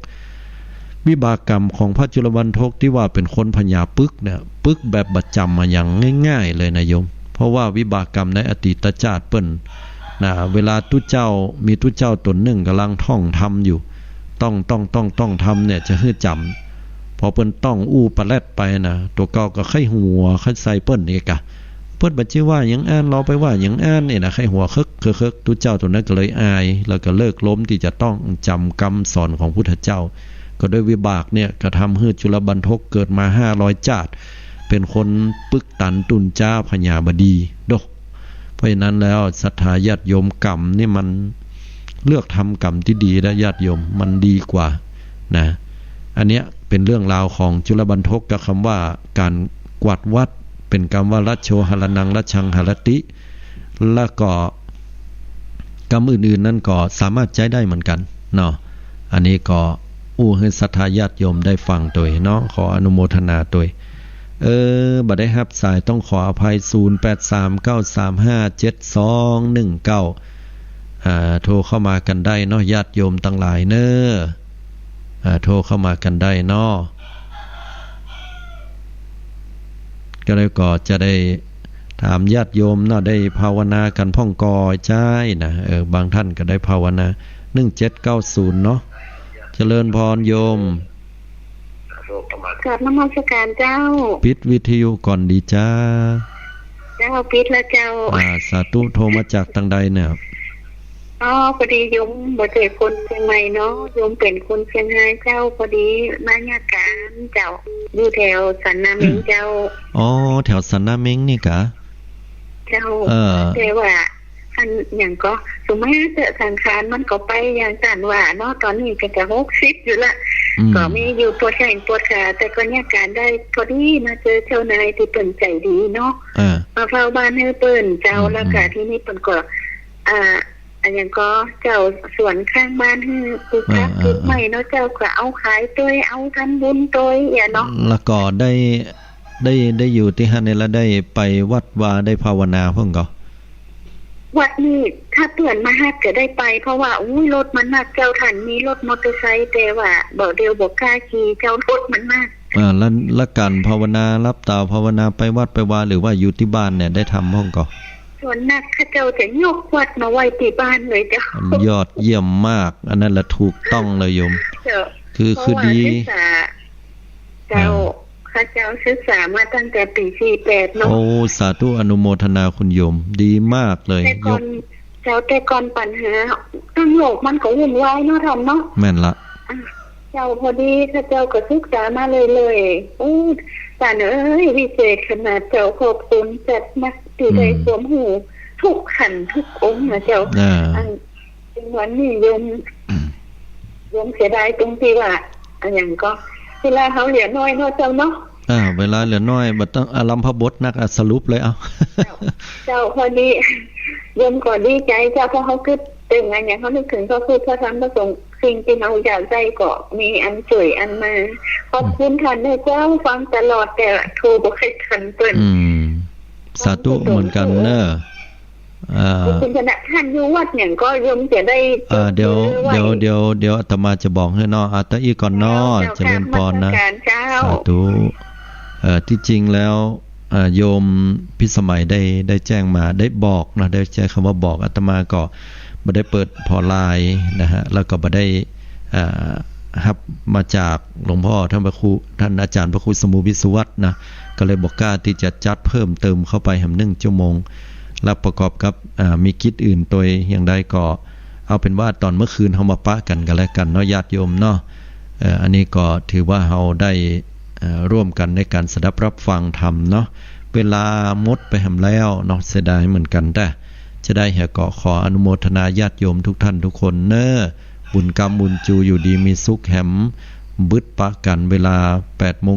วิบากกรรมของพระจุลบัณฑกตี้ว่าเป๋นคนผยาปึกเนี่ย ปึกแบบบ่จ๋ำมาอย่างง่ายๆ เลยนะโยม เพราะว่าวิบากกรรมในอดีตจาติเปิ้นนะ เวลาตุ๊เจ้า มีตุ๊เจ้าต๋นนึ่งก่ำลังท่องธรรมอยู่ ต้อง ต้อง ต้อง ต้องธรรมเนี่ยจะหื้อจ๋ำ พอเปิ้นต้องอู้ปะแลดไปนะ ตั๋วเก่าก็ใค่หัวใค่ใส่เปิ้นนี่กะ เปิ้นบ่จื้อว่าหยังอั้น ลอไปว่าหยังอั้นเนี่ยนะ ใค่หัวเคิกเคิกเคิก ตุ๊เจ้าต๋นนั้นก็เลยอาย แล้วก็เลิกล้มตี้จะต้องจ๋ำกำสอนของพุทธเจ้า ก็ด้วยวิบากเนี่ยกระทำหื้อจุลบัณฑกเกิดมาห้าร้อยจาติ เป๋นคนปึกตันตุ๊นจ๊าผยาบดีโด เพราะฉะนั้นแล้วศรัทธาญาติโยม กรรมนี่มันเลือกทำกรรมตี้ดีนะญาติโยม มันดีกว่านะ อันเนี้ยเป๋นเรื่องราวของจุลบัณฑกกับกำว่าก๋านกวาดวัด เป๋นกำว่ารัจโฉหรณังรัจฉังหรติ แล้วก็กำอื่นๆ นั้นก็สามารถใจ๊ได้เหมือนกั๋นเนาะ อันนี้ก็อู้หื้อศรัทธาญาติโยมได้ฟังตวยเนาะ ขออนุโมทนาตวย เออ บ่ได้ฮับสายต้องขออภัย ศูนย์แปดสามเก้าสามห้าเจ็ดสองหนึ่งเก้า อ่า โทรเข้ามากั๋นได้เนาะ ญาติโยมตังหลายเน่อ อ่า โทรเข้ามากั๋นได้เนาะ ก็แล้วก็จะได้ถามญาติโยมเนาะ ได้ภาวนากั๋นพ่องก่อใจ้นะ เออ บางท่านก็ได้ภาวนา หนึ่งเจ็ดเก้าศูนย์ เนาะ เจริญพรโยม กราบนมัสการเจ้า ปิดวิทยุก่อนดีจ้า เจ้า ปิดแล้วเจ้า อ่า สาธุ โทรมาจากตางใดเนี่ย อ๋อ พอดีโยมบ่ใจ้คนเจียงใหม่เนาะ โยมเป๋นคนเจียงฮายเจ้า พอดีมาเยียะก๋านเจ้า อยู่แถวสันนาเม็งเจ้า อ๋อ แถวสันนาเม็งนี่กา เจ้า เออ แต่ว่า อันหยังก็ สุมาเต๊อะ สังขารมันก็ไปอย่างต้านว่าเนาะ ต๋อนนี้ก็จะหกสิบอยู่ละ อืม ก็มีอยู่ปวดแข้งปวดขา แต่ก็เยียะก๋านได้พอดีมาเจอเจ้านายตี้เปิ้นใจ๋ดีเนาะ อ่า มาเฝ้าบ้านหื้อเปิ้นเจ้า อืม แล้วก็ อืม ทีนี้เปิ้นก็ อ่า อันหยังก็เจ้าสวนข้างบ้านหื้อปลูกผัก อ่า ปลูกไม้เนาะเจ้า ก็เอาขายตวย เอาทำบุญตวยอะเนาะ แล้วก็ได้ ได้ ได้อยู่ตี้หั้นนี่แล้วได้ไปวัดวา ได้ภาวนาพ่องก่อ วัดนี่ถ้าเปื้อนมาฮับจะได้ไป เพราะว่า อุ้ย รถมันมากเจ้า ท่านมีรถมอเตอร์ไซค์ แต่ว่าบ่ เดี่ยวบ่กล้าขี่เจ้า รถมันมาก อ่า แล้ว แล้วก๋านภาวนา หลับต๋าภาวนาไปวัดไปวา หรือว่าอยู่ตี้บ้านเนี่ยได้ทำพ่องก่อ ส่วนนักเขาเจ้าจะยกวัดมาไว้ตี้บ้านเลยเจ้า อันยอดเยี่ยมมาก อันนั้นละถูกต้องเลยโยม เจ้า คือ เพราะว่า คือดี ศึกษา เจ้า อ่า ข้าเจ้าศึกษามาตั้งแต่ปี๋สี่แปดเนาะ โอ้ สาธุ อนุโมทนาคุณโยม ดีมากเลย แต่ก่อน ยก เจ้า แต่ก่อนปัญหา ตึงโลกมันก็วุ่นวายเนาะท่านเนาะ แม่นละ อ่ะ เจ้า พอดีข้าเจ้าก็ศึกษามาเรื่อยๆ โอ้ ต้านเอ๋ย วิเศษขนาดเจ้า ขอบคุณจัดนะ ตี้ได้ อืม ความฮู้ทุกขันธ์ทุกองค์นะเจ้า อ่า อัน ซึ่งวันนี้โยม อืม โยมเสียดายตรงตี้ว่า อะหยังก็ เวลาเฮาเหลือน้อยเนาะเจ้าเนาะ อ่า เวลาเหลือน้อย บ่ต้องอารัมภบทนัก อ่ะ สรุปเลย เอา เจ้า เจ้า พอดี โยมก็ดีใจ๋เจ้า เพราะเฮากึ๊ดเติ่งอะหยัง เฮานึกเถิงพระพุทธ พระธรรม พระสงฆ์ สิ่งตี้เฮาอยากได้ก็มีอันจ๋วยอันมา ขอบคุณ อืม ท่านเน้อเจ้า ฟังตลอด แต่โทรบ่ค่อยทันเปิ้น อืม สาธุ เหมือนกั๋นเน้อ อ่า ขอบคุณคณะท่านอยู่วัดหยังก็โยมจะได้ อ่า เดี๋ยว จดเบอร์ไว้ เดี๋ยว เดี๋ยว เดี๋ยวอาตมาจะบอกหื้อเนาะ อาตมาอี้ก่อนเนาะ เจ้า เจริญปอนนะ เจ้า นมัสการเจ้า สาธุ เอ่อ ตี้จริงแล้ว เอ่อ โยมพิสมัยได้ ได้แจ้งมา ได้บอกนะ ได้ใจ๊กำว่าบอก อาตมาก็บ่ได้เปิดผ่อไลน์นะฮะ แล้วก็บ่ได้ เอ่อ ฮับมาจากหลวงพ่อท่านพระครู ท่านอาจ๋ารย์พระครูสมุห์ วิศวัตรนะ ก็เลยบ่กล้าตี้จะจัดเพิ่มเติมเข้าไปแหมนึ่งชั่วโมง และประกอบกับ อ่า มีกิจอื่นตวยอย่างใดก็ เอาเป๋นว่าต๋อนเมื่อคืนเฮามาปะกั๋นก็แล้วกั๋นเนาะ ญาติโยมเนาะ เอ่อ อันนี้ก็ถือว่าเฮาได้ เอ่อ ร่วมกั๋นในก๋านสดับรับฟังธรรมเนาะ เวลาหมดไปแหมแล้วเนาะ เสียดายเหมือนกั๋น แต่จะใดแหก็ขออนุโมทนาญาติโยมทุกท่านทุกคนเน้อ บุญกำบุญจู อยู่ดีมีสุขแหม บึดปะกั๋นเวลาแปดโมง